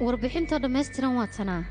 Warbixintoo dhammaystiran waa tanaa.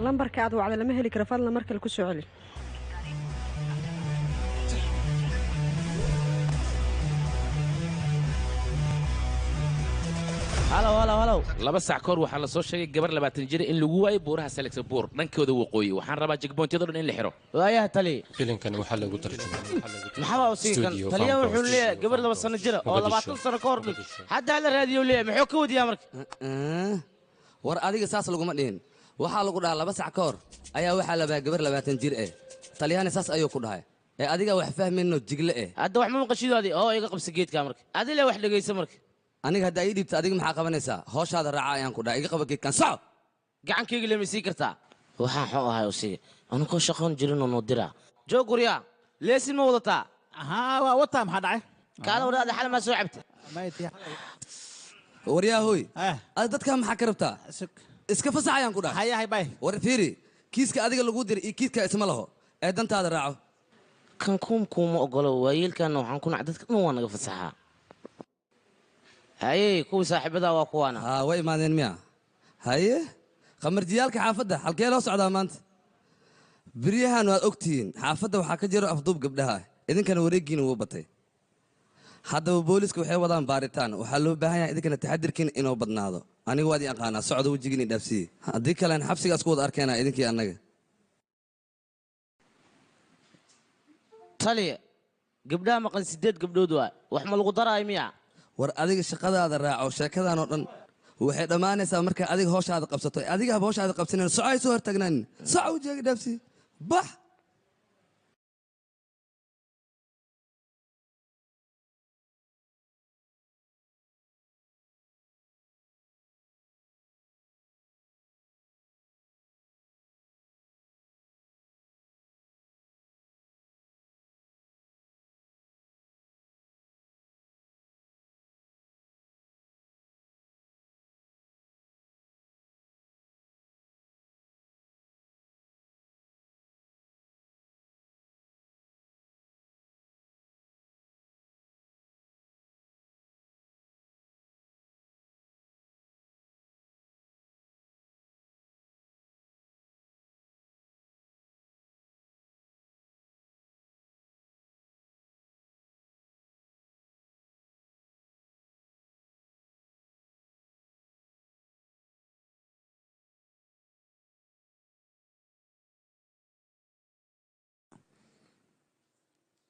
Lambarka aad wacday lama heli karo, fadlan mar kale ku soo celi. Halow halow halow, 2 saac kahor waxaa la soo sheegay gabar 20 jir in lagu waayay buuraha Salexbuur dhankooda waqooyi. Waxaan rabaa checkpointyada dhan in la xiro. Waayaha tali. Filimkan waxaa lagu tarjumay maxaa u sii kan taliya wuxuu leeyahay gabar 2 sano jira oo 20 sano ka hor dhig hadda la raadiyo leeyahay, muxuu ka wadiyaa marka? War adiga saas laguma dhihin, waxaa lagu dhahaa 2 sac ka hor ayaa waxaa la baa gabar 20 jir eh. Taliyahana saas ayuu ku dhahay. Ee adiga wax fahmayno jigle eh. Hadda wax ma maqashido adi oo iga qabsa geedka marka. Adile wax dhageysa marka. Aniga hadda ii dhiibta adiga maxaa qabanaysaa? Howshaada raaca ayaan ku dhahay, iga qaba geedkan soco. Gacankayga lama sii kartaa. Waxaan xoo ahay usiga. Anigoo shaqoon jirin oo noo diraa. Joog guryaa, leesin ma wadataa? Haa, waa wataa, maxaa dhacay? Kaala wadaada xal ma soo cabta. Waryaa hooy. Adiga dadka maxaa ka rabtaa? Iska fasax ayaan ku dhahay. Haye hay bay. War fiiri, kiiska adiga lagu diray iyo kiiska isma laho. Ee dantaada raaco. Kan kuuma ogolo waayeelkan waxaan ku nacay dadka dhan waa naga fasaxaa. Haye kuwii saaxiibada waa kuwaana. Haa, way imaadeen miya? Haye, khamarjiyaalka xaafadda halkee loo socdaa maanta? Beryahan waad ogtihiin xaafadda waxaa ka jiro afduub gabdhaha, idinkana wareeggiina wuu batay. Haddaba booliska waxay wadaan baaritaan, waxaa loo baahan yahay idinkana taxadirkiina inuu badnaado. Aniga waad ii aqaanaa, socda wejigiina dhaafsiiye. Haddii kalen xabsigaas ku wada arkeenaa idinkii annaga. Taliya, gabdhaha maqan 8 gabdhood waa, wax ma lagu daraayo miya? War adiga shaqadaada raaco, sheekadan oo dhan waxay dhammaanaysaa markaa adiga howshaada qabsato. Adiga haba howshaada qabsanin, soco ay soo hortaagnaanin. Soco wejigaga dhaafsiiye. Bax.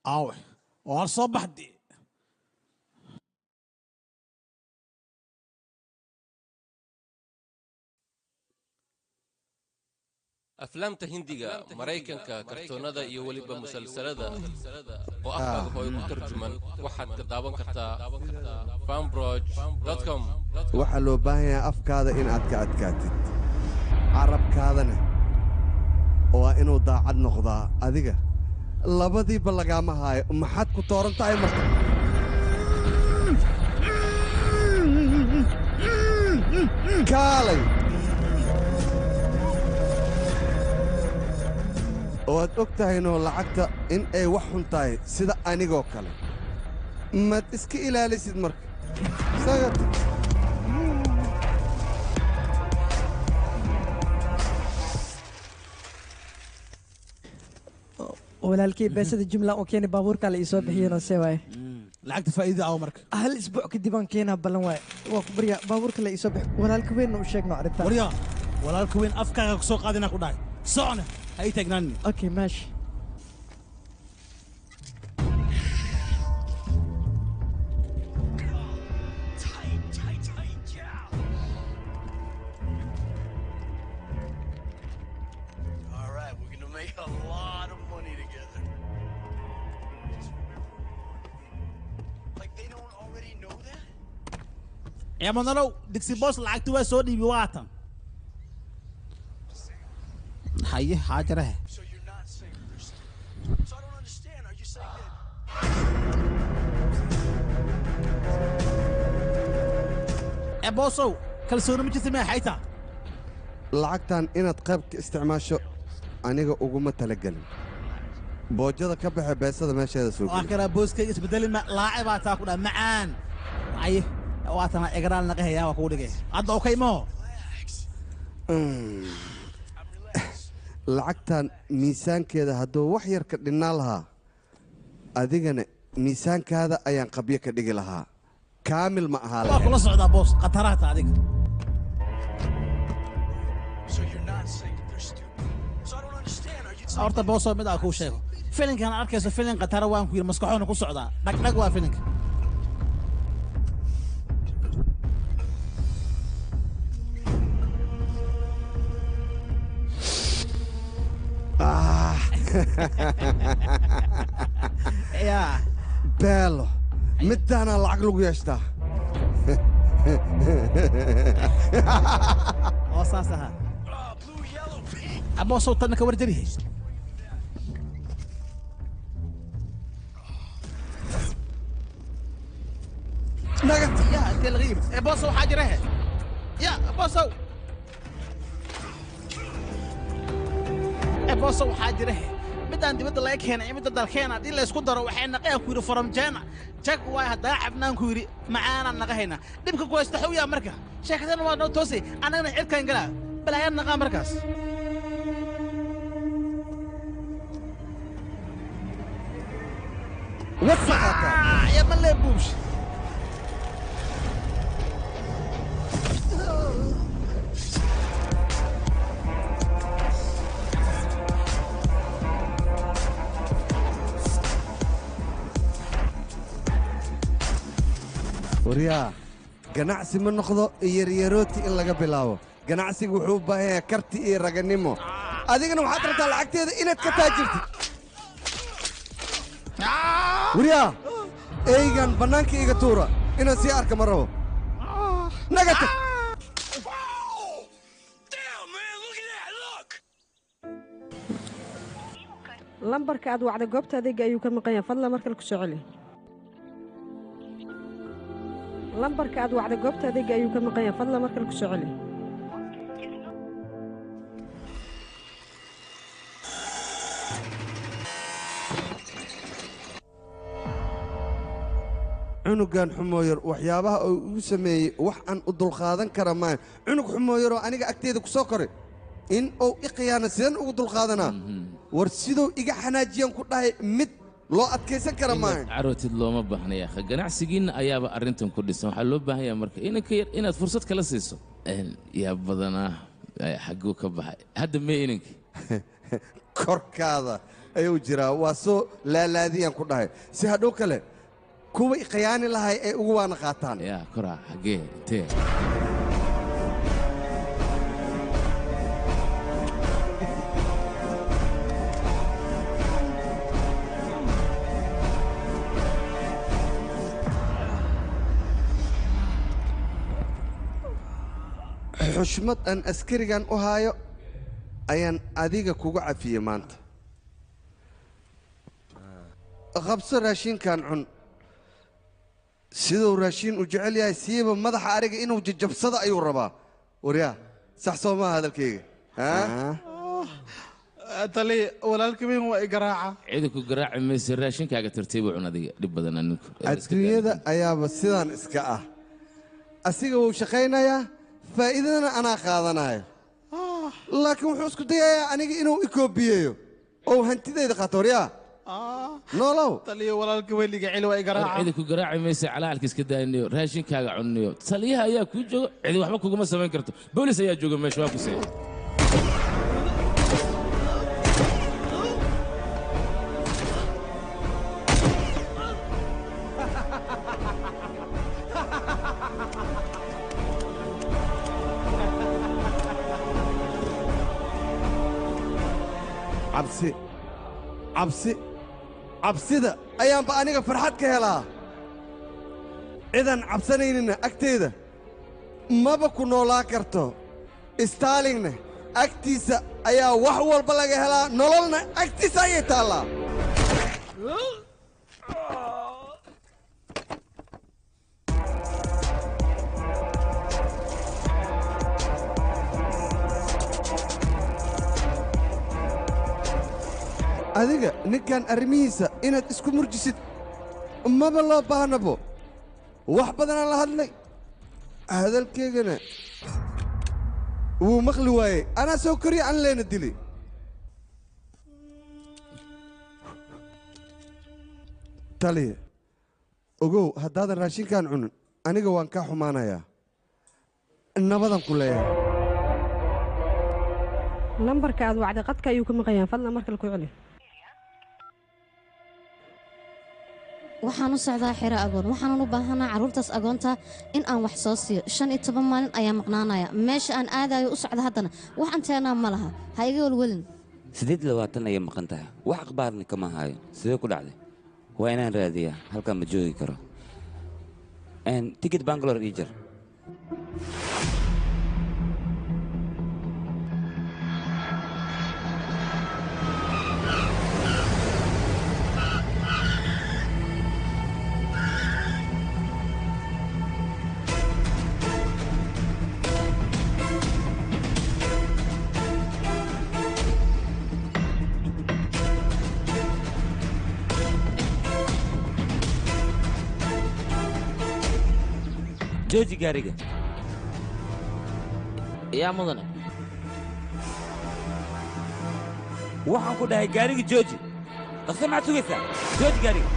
Aawe oo soo baxdi. Aflaamta Hindiga, Maraykanka, kartoonnada iyo weliba musalsalada oo afkaaga hooyo ku tarjuman waxaad ka daawan kartaa fanbroj.com. Waxaa loo baahan yahay afkaada in aad ka adkaatid, carabkaadana waa inuu daacad noqdaa. Adiga labadiiba lagaama haayo, maxaad ku tooran tahay marka? Kaalay, waad og tahaynoo lacagta in ay wax xun tahay sida anigoo kale, maad iska ilaalisid marka isaga. Walaalkii, beesada jumla oo keeni baabuurka la isoo bixiyeen oo see waaye. Lacagta faa'iida aw marka? Hal isbuuc kadib aan keenaa, ballan waaye. Waa ku baryaa, baabuurka la isoo bix. Walaalka weynna u sheegno arrintan. Waryaa, walaalka weyn afkaaga ku soo qaadinaa ku dhahay, socna, ha ii taagnaanini. Okay, maashi. All right, we're gonna make a lot of money together. Like they don't already know that? Ciyamadalow, Digsi Boos lacagti waa soo dhiibi, waatan. Haye, xaajarahe. So you're not saying they're stupid. So I don't understand. Are you saying that? Ee boosow, kalsooni ma jirta miya xayta? Lacagtan inaad qayb ka isticmaasho aniga uguma talagelin. Boojada ka baxe, beesada meesheeda soo waa geli. Karaa booskayga isbedeli ma laacay baa taa ku dhaha macaan. Haye, waatana egraal naqahaya, waa kugu dhigay hadda, okay maho? Lacagtan miisaankeeda hadduu wax yar ka dhinnaa lahaa, adigana miisaankaada ayaan qabyo ka dhigi lahaa, kaamil ma ahaa waa lahayn. Kula socdaa boos, khataraha adiga. So you're not saying that they're stupid. So I don't understand. Are you saying Horta boosoo, mid aa kuu sheego, filinkan arkayso filin khatara waan ku yidhi, maskaxoona ku socdaa, dhagdhag waa filinka. Yaa. Beelo, midaanaa lacag lagu yeeshtaa. Oo saas ahaa aboosow, tanna ka warjarihay. Naga. Ya, intee laga yimid? Ee boosow, waxaa jira he. Ya boosow, ee boosow, waxaa jira he, midaan dibadda laga keenay iyo midda dalkeena haddii la isku daro waxay naqeen ku yidhi from China jag waay. Haddaa cabnaan ku yidhi macaanaan naqahaynaa, dhibka ku haysta xowyaa. Marka sheekadana waa noo toosay, annagana cirkaan galaa, balaayaan naqaa markaas. Wasaqaata. Ya, ma lee buubsh. Waryaa, ganacsi ma noqdo yaryarooti in laga bilaabo. Ganacsigu wuxuu u baahan yahay karti iyo raganimo. Adigana waxaad rabtaa lacagteeda inaad ka taajirtid. Waryaa, eygan bannaanka iga tuura, inaan sii arka ma rabo. Naga tag. Damn, man, look at that. Look. Lambarka aad wacday goobta adeega ayuu ka maqan yahay, fadlan mar kale ku soo celi. Lambarka aad wacday goobta adeega ayuu ka maqan yahay, fadlan mar kale ku soo celi. Cunugan xumooyar waxyaabaha uu igu sameeyey wax aan u dulqaadan kara maayo. Cunug xumooyaroo aniga agteeda ku soo koray in uu i khiyaano sideen ugu dulqaadanaa? War siduu iga xanaajiyaan ku dhahay, mid loo adkaysan kara maayo. Inaad carootid looma baahna yaakha, ganacsigiinna ayaaba arrintan ku dhisan. Waxaa loo baahan yahay marka inanka yar inaad fursad kala siiso. Yaa badanaa, xagguu ka baxay hadda mee inanka? Korkaada Ayuu jiraa, waa soo laalaadiyaan ku dhahay si hadhow kale kuwa i khiyaani lahay ay ugu waana qaataan. Yaa koraa, xaggee, intee? Xushmad aan askarigan u haayo ayaan adiga kugu cafiyey maanta. Qabso raashinkan, cun. Siduu raashin u jecel yahay, siiba madaxa ariga inuu jajabsado ayuu rabaa. Waryaa, sax soo maaha hadalkayga? Tali, walaalka weyn waa i garaaca. Ciidanku garaaci mayso, raashinkaaga tartiib u cun. Adiga dhib badan aninku. Adduunyada ayaaba sidaan iska ah. Asiga wuu shaqaynayaa, faa'iidadana anaa qaadanayo, laakiin wuxuu isku dayayaa aniga inuu i koobiyeeyo oo hantidayda qaato. Waryaa, noolow. Taliyo, walaalka weyn iga celi, waa i garaaca. Ciidanku garaaci mayso, calaalka iska daaynayo, raashinkaaga cunniyo. Taliyaha ayaa kuu jooga, cidi waxba kuguma samayn karto. Boolis ayaa jooga meesha, waa ku see. Cabsi, cabsi, cabsida ayaanba aniga farxad ka helaa. Cidaan cabsanaynina agteyda maba ku noolaa karto. Staalinna agtiisa ayaa wax walba laga helaa, nololna agtiisa ayay taallaa. Adiga ninkan arrimihiisa inaad isku murjisid maba loo baahnabo. Wax badanaan la hadlay, hadalkaygana wuu maqli waayey. Anaa soo koriya, an leena dili. Taliya, ogow, haddaadan raashinkaan cunin aniga waan kaa xumaanayaa. Nabadan ku leeyahay. Lambarka aad wacday qadka ayuu ka maqan yahay, fadlan mar kale ku celi. Waxaan u socdaa xero agoon, waxaanan u baahanaa carruurtaas agoonta in aan wax soo siiyo. 15 maalin ayaa maqnaanaya. Meesha aan aadayo u socda haddana wax anteenaa ma laha, ha iga welwelin. 28 ayay maqan tahay, wax akhbaarna kama hayo. Sidee ku dhacday? Waa inaan raadiyaa, halkan ma joogi karo. Tikid Bangalore ii jar. Jooji gaariga. Yaa mudane. Waxaan ku dhahay gaariga jooji. Dhaqso, maxaad sugaysaa? Jooji gaariga.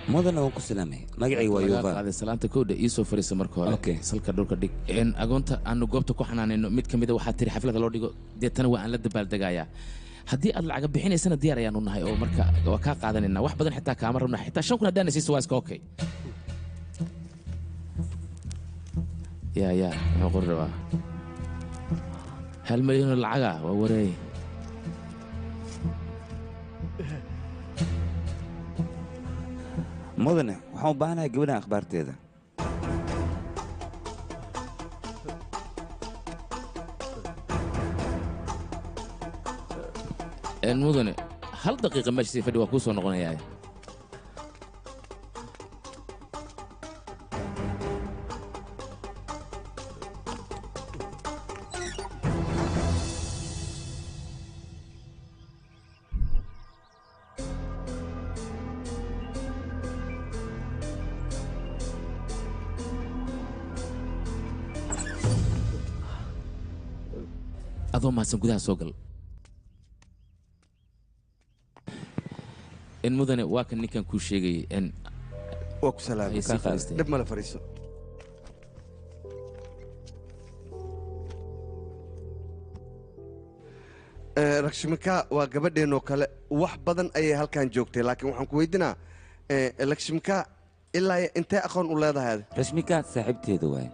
Mudana waan ku salaamay. Magacaygu waa Yuva. Qaaday salaanta kowdha ii soo fariisa marka hore. Salka dhulka dhig. Een agoonta aanu goobta ku xanaanayno mid ka mid ah waxaa tiri xaflada loo dhigo deetana waa aan la dabaaldegayaa. Haddii aad lacag bixinaysana diyaar ayaanu nahay oo marka waa kaa qaadanaynaa wax badan xitaa kaama rabna xitaa 5,000 haddaan siiso waa iska okay. Ya ya muxuu qori rabaa 1 milyan oo lacag ah waa wareey. Mudane waxaan u baahanahay gabadhan akhbaarteeda. Mudane hal daqiiqa meesha sii fadhi waa kuu soo noqonayaa. Adoo mahadsan gudaha soo gal. In mudane waa kan ninkan kuu sheegayay in waa ku salaamay dib mala fariiso. Rakshmika waa gabadheenoo kale wax badan ayay halkan joogtay laakiin waxaan ku weydiinaa Lakshmika ilaa intee aqoon u leedahay? Rashmika saaxiibteeda waaye.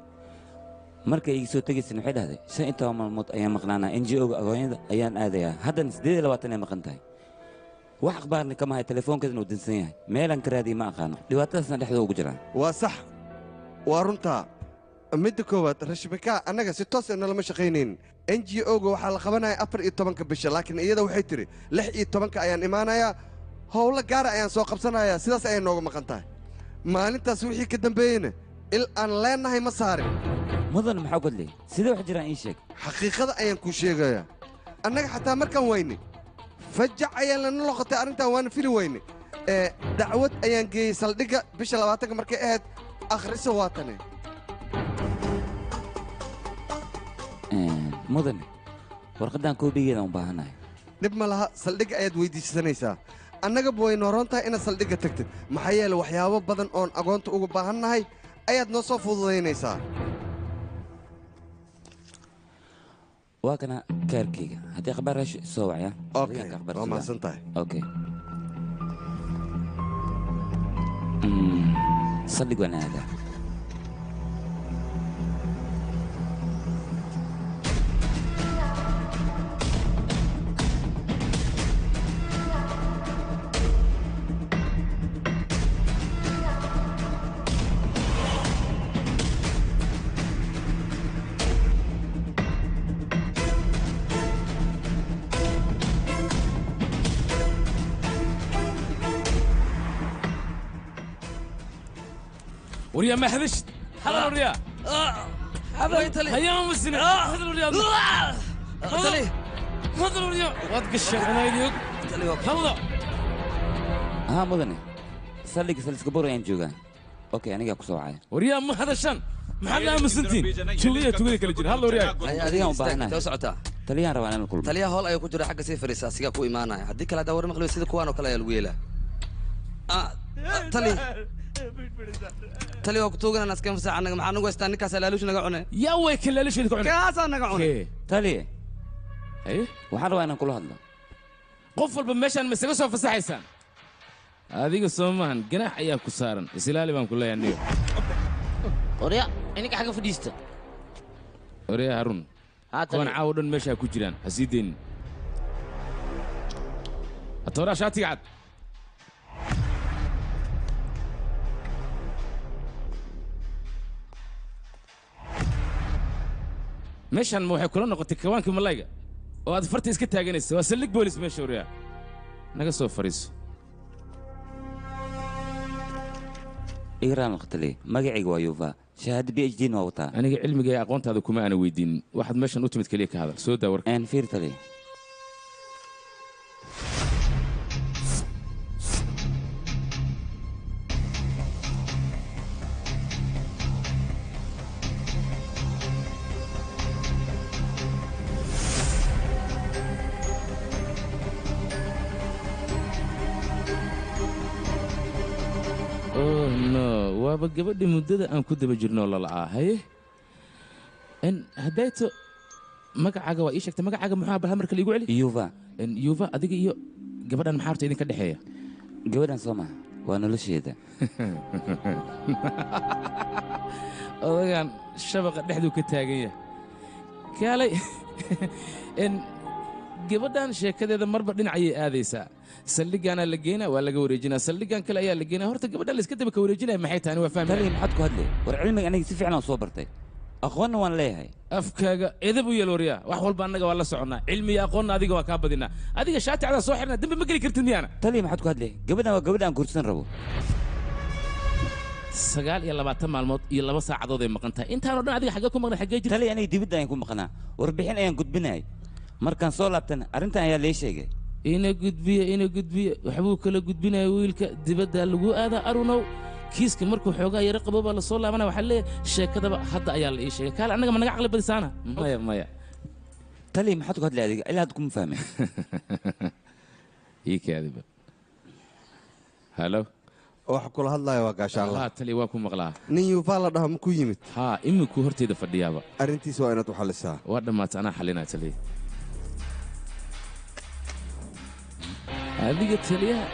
Markay iga soo tegaysana waxay dhahday 15 maalmood ayaan maqnaanaa NGO-ga agoonyada ayaan aadayaa haddana 28 ay maqan tahay. Wax akhbaarna kama hayo telefoonkeedana uu dansan yahay meelaan ka raadiyay ma aqaano dhibaatadaasna dhexda ugu jiraan. Waa sax waa runtaa. Midda koowaad Rashmika annaga si toos ah nalama shaqaynayn. NGO-ga waxaa la qabanaya 14-ka bisha laakiin iyada waxay tiri 16-ka ayaan imaanayaa howlo gaara ayaan soo qabsanayaa sidaas ayay nooga maqan tahay. Maalintaas wixii ka dambeeyeyna il aan leenahay ma saarin. Mudan maxaa ku hadlay sidee wax jiraan ii sheeg. Xaqiiqada ayaan kuu sheegayaa annaga xataa markaan waynay fajac ayaan lana noqotay arrintan waana fili weynay. Dacwad ayaan geeyey saldhigga bisha 20-ka markay ahayd akhriso waa tane. Mudane warqaddan koobigeeda u baahanahay. Dhib ma laha saldhigga ayaad weydiisanaysaa. Annagaba way nooroon tahay inaad saldhigga tagtid maxaa yeelay waxyaabo badan oon agoonta uga baahannahay ayaad noo soo fududaynaysaa. Waa kana kaarkayga haddii akhbaar hesho soo wacya. Okay waa mahadsan tahay. Okay saldhig waan aadaa. وريا ما حدشت هذا وريا هذا هيا مسنا هذا وريا هذا وريا وادقش انا اليوم هلا ها mudane saldhigga Salisbury ayaan joogaa. Okay anigaa ku soo wacaya. وريا ما hadashan maxaad aamusantiin tuugada tuugada kala jira hal وريا adigaan u baahanahay. Soo socotaa taliyaan rabaa inaan kulmo. Taliyaha howl ayuu ku jira xagga sii fariisa asigaa ku imaanaya haddii kale haddaa war maqliyo sida kuwaan oo kale ayaa lagu yeelaa. Tali tali waa ku tuuganana iska fasax annaga maxaa nagu haystaa ninkaas laaluush naga cunay. Yaa way kan laaluusheeda ku cunay kaasaa naga cunay. Taliye waxaan rabaa inaan kula hadlo. Qof walba meeshaan ma isaga soo fasaxaysaan? Adiga soo maahan ganaax ayaa ku saaran isilaali baan ku leeyahay aniga. Orya ininka xagga fadhiista. Orya Harun kuwan caawa dhan meesha ku jiraan ha sii deynin. Atooraa shaatiga cad. Meeshan ma waxay kula noqotay kawaankii malayga oo aad farta iska taaganaysa waa saldhig boolis meesha waryaa naga soo fariiso. Igraan waqtile magacaygu waa Yuva shahaado PhD na waa wataa. Aniga cilmiga iyo aqoontaada kuma aana weydiinin waxaad meeshan u timid kaliya ka hadal soo daa warka. Fiir tali Oh no, waaba gabadhii muddada aan ku daba jirnoo lala'aa. Haye, haddayto magacaaga waa ii sheegtay. Magacaaga muxuu bal marka liigu celi? Yuva. Yuva, adiga iyo gabadhan maxaa horta idinka dhexeeya? Gabadhan soo maha, waa nolosheeda. Odagan shabaqa dhexduu ka taagan yahay. Kaalay, gabadhan sheekadeeda marba dhinacayay aadaysaa. Saldhigaanaa la geynaa, waa laga wareejinaa, saldhigan kale ayaa la geynaa. Horta gabadhan la iska daba ka wareejinaya maxay tahay? Waa fahmaya. Taliya, maxaad ku hadlay? War cilmiga aniga si fiican aan soo bartay, aqoonna waan leeyahay. Afkaaga edab u yeel waryaa. Wax walba annaga waa la soconnaa, cilmi iyo aqoonna adiga waa kaa badinaa. Adiga shaati cadaa soo xirnaa, dembi ma geli kartid miyaana? Taliya, maxaad ku hadlay? Gabadhan waa gabadha aan guursan rabo. 29 maalmood iyo 2 saacadood ay maqan tahay. Intaanoo dhan adiga xaggee ku maqnay? Xaggee jirta? Taliya, aniga dibadda ayaan ku maqnaa, warbixin ayaan gudbinayay. Markaan soo laabtana arrintan ayaa lee sheegay. Ina gudbiye, ina gudbiye, waxbuu kala gudbinaya wiilka. Dibaddaa lagu aadaa Arunow. Kiiska markuu xoogaa yaro qabo baa lasoo laabanaya. Waxaa leeyahay sheekadaba hadda ayaa la ii sheegay. Kaale, annaga ma naga caqli badisaana? Maya maya. Taliya, maxaad ku hadlay adiga? Ilaa hadda kuma fahmin. Ii kaadiba. Halo. Wax kula hadlaya waa gaashaanla. Haa taliya, waa ku maqlaa. Nin Yuufaa la dhaho ma ku yimid? Haa, iminkuu horteyda fadhiyaaba. Arrintiisa waa inaad u xallisaa. Waa dhammaatay, anaa xalinaa taliya. Adiga taliyaha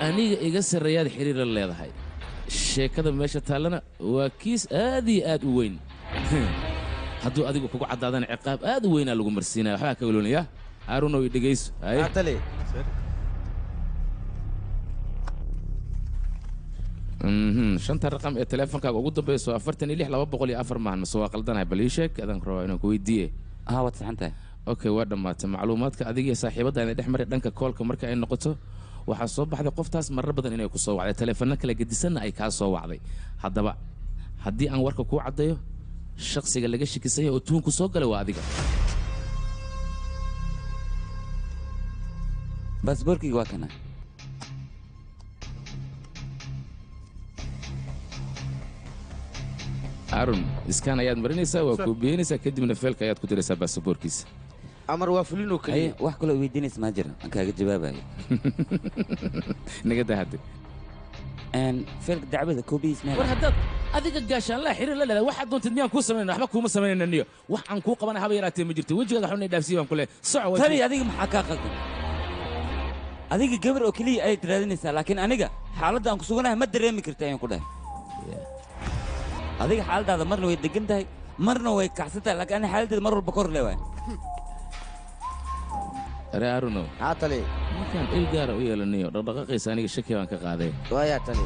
aniga iga sarreeyaad xiriir la leedahay. Sheekada meesha taallana waa kiis aad iyo aad u weyn. Hadduu adigu kugu caddaadana ciqaab aad u weynaa lagu marsiinaya. Waxbaa ka welwelaya. Aarunow, i dhegayso. Taliya. Shanta raqam ee teleefonkaaga ugu dambayso 46 204 maahan mase waa qaldanahay? Bal ii sheeg, adaan ku rabaa inaan ku weydiiye. Haa, waad saxan tahay. Okay, waa dhammaatay. Macluumaadka adiga iyo saaxiibadda inay dhex maray dhanka koolka marka ay noqoto, waxaa soo baxday qoftaas marar badan inay ku soo wacday, taleefanno kala gedisanna ay kaa soo wacday. Haddaba haddii aan warka kuu caddeeyo, shakhsiga laga shikisaya oo tuunku soo galay waa adiga. Baasboorkayga waa kana. Arun, iskaan ayaad marinaysaa, waa koobiyeynaysaa, kadibna feelka ayaad ku diraysaa baasaboorkiisa. Amar waa fulinoo keliya. Wax kaloo weydiinaysa maa jira aan kaaga jawaabayo? Naga dahade. Feelka dacwada koobiyiis meel. War haddaad adiga gaashaanlaha xiriir la leedahay, waxaad doontid miyaan kuu samaynayna? Waxba kuuma samaynayna niyo. Wax aan kuu qabanay haba yaraatee ma jirto. Wejigaaga xun dhaafsiiya baan ku leeyahay. Soco. Tali, adiga maxaa kaa qaldan? Adiga gabar oo keliya ayaad raadinaysaa, laakiin aniga xaaladda aan ku suganahay ma dareemi karta ayaan ku dhahay. Adiga xaaladaada marna way degan tahay, marna way kacsan tahay, laakiin aniga xaaladdeeda mar walba kor le waay. Are Arunow. Haa tali. Ninkaan il gaara u yeelanayo dhaqdhaqaaqiisa aniga shaki baan ka qaaday. Waayaa tali.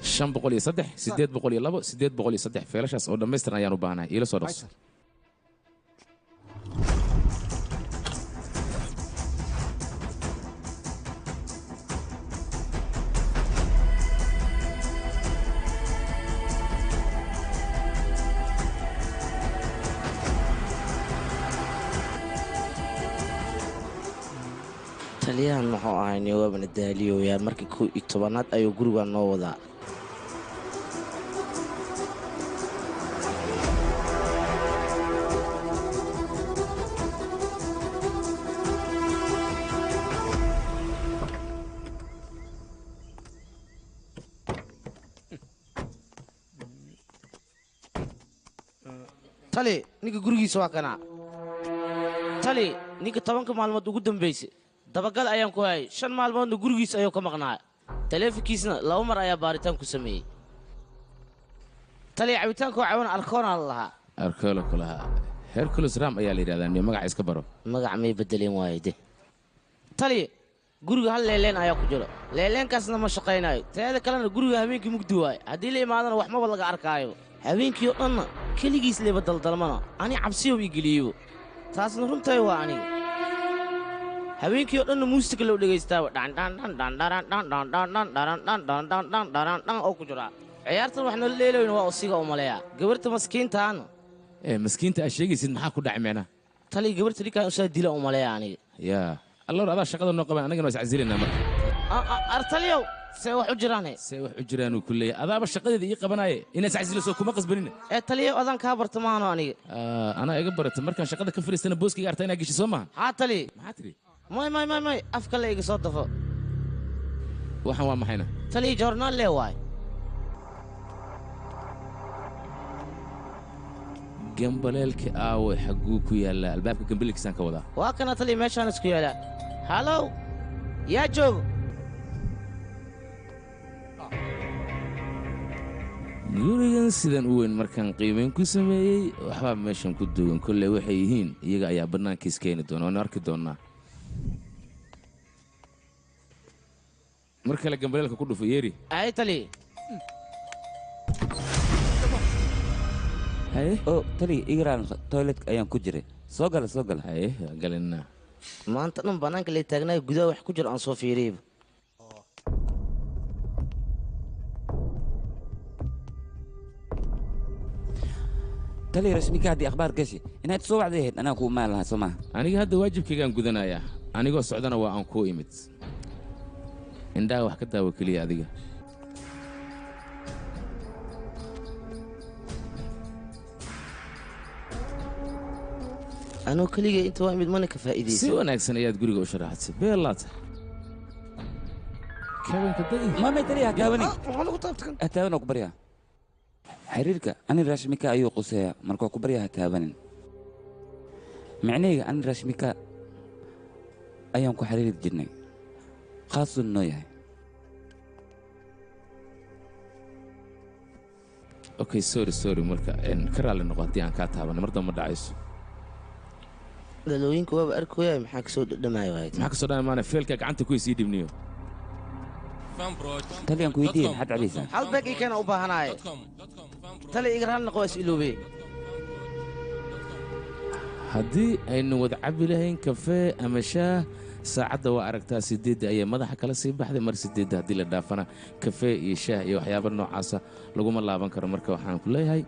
503 802 803 feelashaas oo dhammaystiran ayaan u baahanahay. Iila soo dhaqso. Taliyahan muxuu ahay niwaabana daaliyoyaa. Markii 11aad ayuu gurigaa noo wadaa. Tali, ninka gurigiisa waa kanaa. Tali, ninka 10ka maalmood ugu dambaysay dabagal ayaan ku hayay. 5 maalmoodna gurigiisa ayuu ka maqnaa. Taleefankiisna 2 mar ayaa baaritaan ku sameeyey. Tali, cabitaanka oo cawan alkoonaa la lahaa. Arkoolo kulaha. Hercules Ram ayaa la yidhahdaa, niyo magaca iska baro. Magac may bedeleen waaye de. Tali, guriga hal leeleen ayaa ku jiro, leeleenkaasna ma shaqaynayo. Teeda kalena guriga habeenkii mugdi waaye, haddii la imaadana wax maba laga arkaayo. Habeenkii oo dhanna keligiis leba daldalmana, ani cabsiyow ii geliyeybo. Taasna runtay waa aniga. Habeenkii oo dhanna muusika loo dhegaystaaba dhandhandhandhandhandhandhandhandhandhandhandhandhandhandhandhandhandhandhan oo ku jiraa. Ciyaartan wax nala dheelayna waa usiga u maleeyaa gabarta maskiintaana. Ee maskiinta aad sheegaysid maxaa ku dhacay micnaha? Tali, gabarta ninkaan usaa dila u maleeyaa aniga. Yaa allor, adaa shaqada noo qaban, annagana waa iscasilaynaa marka. Artaliyow see wax u jiraane see wax u jiraanuu ku leeyahay adaaba shaqadeeda ii qabanaaye inaad iscasilayso kuma qasbanina ee taliyow adaan kaa barta maahano aniga anaa iga barata markaan shaqada ka fariistana booskayga arta inaa geshay soo maaha haa taliye maxaa tidhi may may may may afka le iga soo dafo waxaan waa maxayna taliye joornaal lee waay gambaleelka aawe xagguu ku yaallaa albaabka gambaleelkiisaan ka wadaa waa kana taliye meeshaan isku yaallaa halow yaa joogo gurigan sidan u weyn markaan qiimayn ku sameeyey waxbaa meeshan ku duwan kolley waxay yihiin iyaga ayaa bannaankiis keeni doona waanu arki doonnaa mar kale gambaleelka ku dhufo yeeri ay taliye haye oo taliye igraan toiletka ayaan ku jiray soo gala soo gala haye galinna maanta dhan bannaanka lay taagnaay gudaha wax ku jira aan soo fiiriyeyba taliye rashmika haddii akhbaar gashi inaad soo wacday ahayd anaa kuu imaan lahaa soo maaha aniga hadda waajibkaygaan gudanayaa anigoo socdana waa aan kuu imid indhaha wax ka daawo keliya adiga anuu keligay inta waa imid mana ka faa'iidaysan si wanaagsan ayaad guriga u sharaxatay beelaata kabanka day mamay taliye ha taabanin maxaa lagu taabtakan ha taaban oo ku baryaa xiriirka ani rashmika ayuu quseeyaa markuu ku baryaa ha taabanin micnahayga ani rashmika ayaan ku xiriiri jirnay khaasuu noo yahay okay sorry sorry marka ka raalli noqo haddii aan kaa taabanay mar dambe ma dhacayso dhalooyinka waaba arkooyaa maxaa kasoo dhadhamaayo waayad maxaa kasoo dhamaana feelka gacanta ku isii dhibniyo taliyan ku weydiiyey maxaad cabaysaa hal beeg ii keena u baahanaaye tali iga raalli noqo waa is iloobey haddii aynu wada cabi lahayn kafee ama shaah saacadda waa aragtaa 8 ayay madaxa kala sii baxday mar 8 haddii la dhaafana kafee iyo shaah iyo waxyaaba noocaasa laguma laaban karo marka waxaan ku leeyahay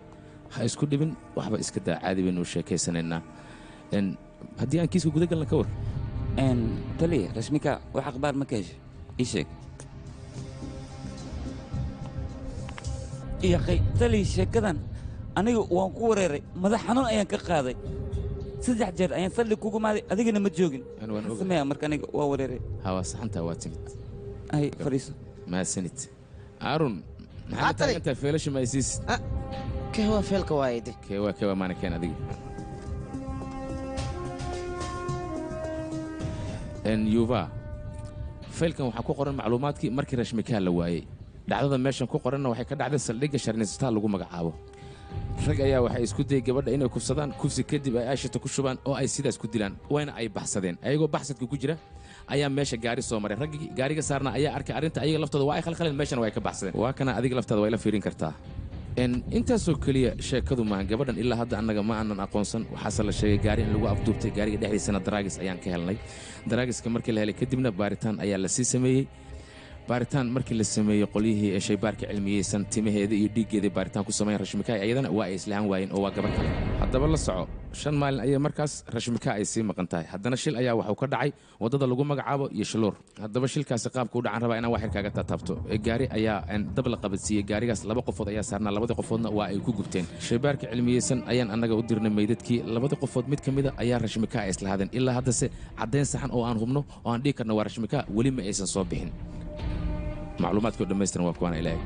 ha isku dhibin waxba iska daa caadi baynu u sheekaysanaynaa haddii aan kiiska guda galna ka war taliye rashmika wax akhbaar ma ka heshay ii sheeg yaqay taliye sheekadan aniga waan ku wareeray madax xanuun ayaan ka qaaday 3 jeer ayaan saldhig kugu maaday adigana ma joogin sameeya marka aniga waa wareeray ha waa saxantaa waa timid ay fadhiiso mahadsanid aarun maxaa taagantahay feelasha ma aysiisid kee waa feelka waayde kee waa kee waa maana keen adiga yuva faylkan waxaa ku qoran macluumaadkii markii rashmikaa la waayey dhacdada meeshan ku qoranna waxay ka dhacday saldhigga sharnistaa lagu magacaabo rag ayaa waxay isku dayay gabadha inay kufsadaan kufsi kadib ay aashita ku shubaan oo ay sidaas ku dilaan wayna ay baxsadeen ayagoo baxsadka ku jira ayaa meesha gaari soo maray raggii gaariga saarna ayaa arkay arrinta ayaga laftooda waa ay khalkhaleen meeshana waa ay ka baxsadeen waa kana adiga laftaada waa ila fiirin kartaa intaasoo keliya sheekadu maahan gabadhan ilaa hadda annaga ma aanan aqoonsan waxaase la sheegay gaari in lagu afduubtay gaariga dhexdiisana daraagis ayaan ka helnay daraagiska markii la helay kadibna baaritaan ayaa la sii sameeyey baaritaan markii la sameeyey qolyihii ee shaybaarka cilmiyeysan timaheeda iyo dhiiggeeda baaritaan ku sameeyeen rashmika ayadana waa ay islahan waayeen oo waa gabar kale haddaba la soco 5 maalin ayay markaas rashmika ay sii maqan tahay haddana shil ayaa waxuu ka dhacay waddada lagu magacaabo iyo shiluur haddaba shilkaasi qaabka u dhacan rabaa inaan wax yar kaaga taataabto gaari ayaa dab la qabadsiiyey gaarigaas 2 qofood ayaa saarnaa labadii qofoodna waa ay ku gubteen shaybaarka cilmiyeysan ayaan annaga u dirnay meydadkii labadii qofood mid ka mida ayaa rashmika ay islahaadeen ilaa haddase caddayn saxan oo aan hubno oo aan dhihi karno waa rashmika weli ma aysan soo bixin macluumaadkii oo dhammaystiran waa kuwaana ila eg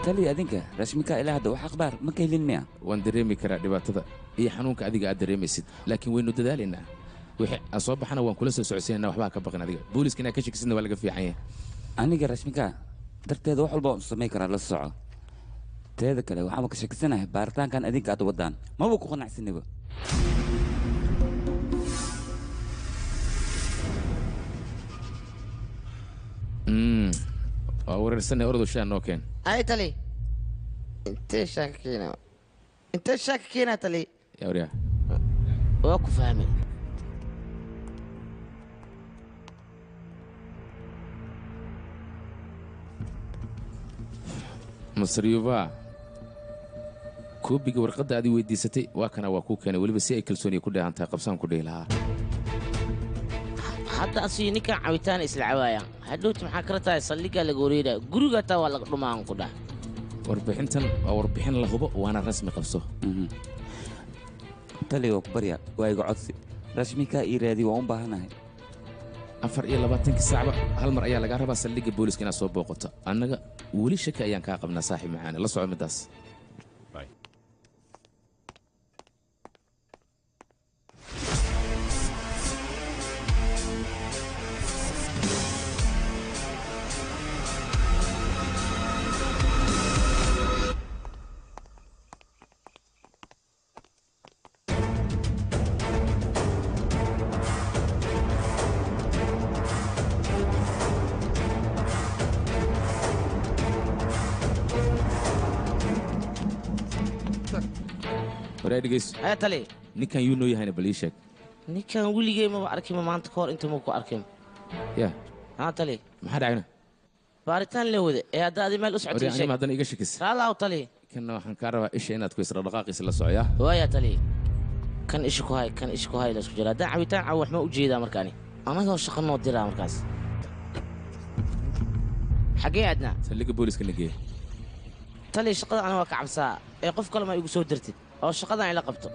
taliya adinka rashmika ilaa hadda wax akhbaar ma ka helin miya waan dareemi karaa dhibaatada iyo xanuunka adiga aad dareemaysid laakiin waynu dadaalaynaa wixii aan soo baxana waan kula soo socodsiinaynaa waxba ha ka baqin adiga booliska inaad ka shekisidna waa laga fiican yahay aniga rashmika darteeda wax walba waan samayn karaa la soco teeda kale waxaan ka shakisanahay baaritaankan adinka aad wadaan maba ku qanacsaniba waa wareersanay ordo shaa noo keen ay tali intee shaaka keenaa intee shaaka keenaa tali yaa waryaa waa ku fahmay Masar Yuba, koobiga warqadda aad i weydiisatay waa kana, waa kuu keenay, weliba si ay kalsooniya ku dheehan tahay. Qabsaan ku dhihi lahaa. Hadda asiyo ninkan cabitaan isla cawaayaan, hadhowti maxaa kala tahay? Saldhiggaa laga wareegaa, guriga taa waa laga dhumaan ku dhah. Warbixintan waa warbixin la hubo, waana rasmi, qabso. Tali, waa ku barya, waa iga codsi, Rashmikaa ii raadi, waan u baahanahay. 24-kii saacba hal mar ayaa lagaa rabaa saldhigga booliska inaad soo booqato. Annaga weli shaki ayaan kaa qabnaa, saaxiib macaane, la soco middaas. Waraa, dhegeyso. Haya, tali. Ninkan yuu noo yahayna, bal ii sheeg. Ninkan weligey maba arkin, maanta ka hor inta ma ku arkin. Ya. Haa, tali. Maxaa dhacayna? Baaritaan la wada ee hadda adi meel u socotay. Wari, anima haddana iga shakis. Raalaw, tali. Kanna waxaan kaa rabaa isha inaad ku isra dhaqaaqiisa la socoyaa. Waaya, tali, kan isha ku hay, kan isha ku hay, la isku jira. Haddaan cabitaan cabo wax ma u jeedaa markaani, anagoo shaqo noo diraa markaas. Xaggee aadnaa? Saldhigga booliska na geeye. Tali, shaqada ana waa ka cabsaa ee qof kale ma igu soo dirtid oo shaqadan ila qabto.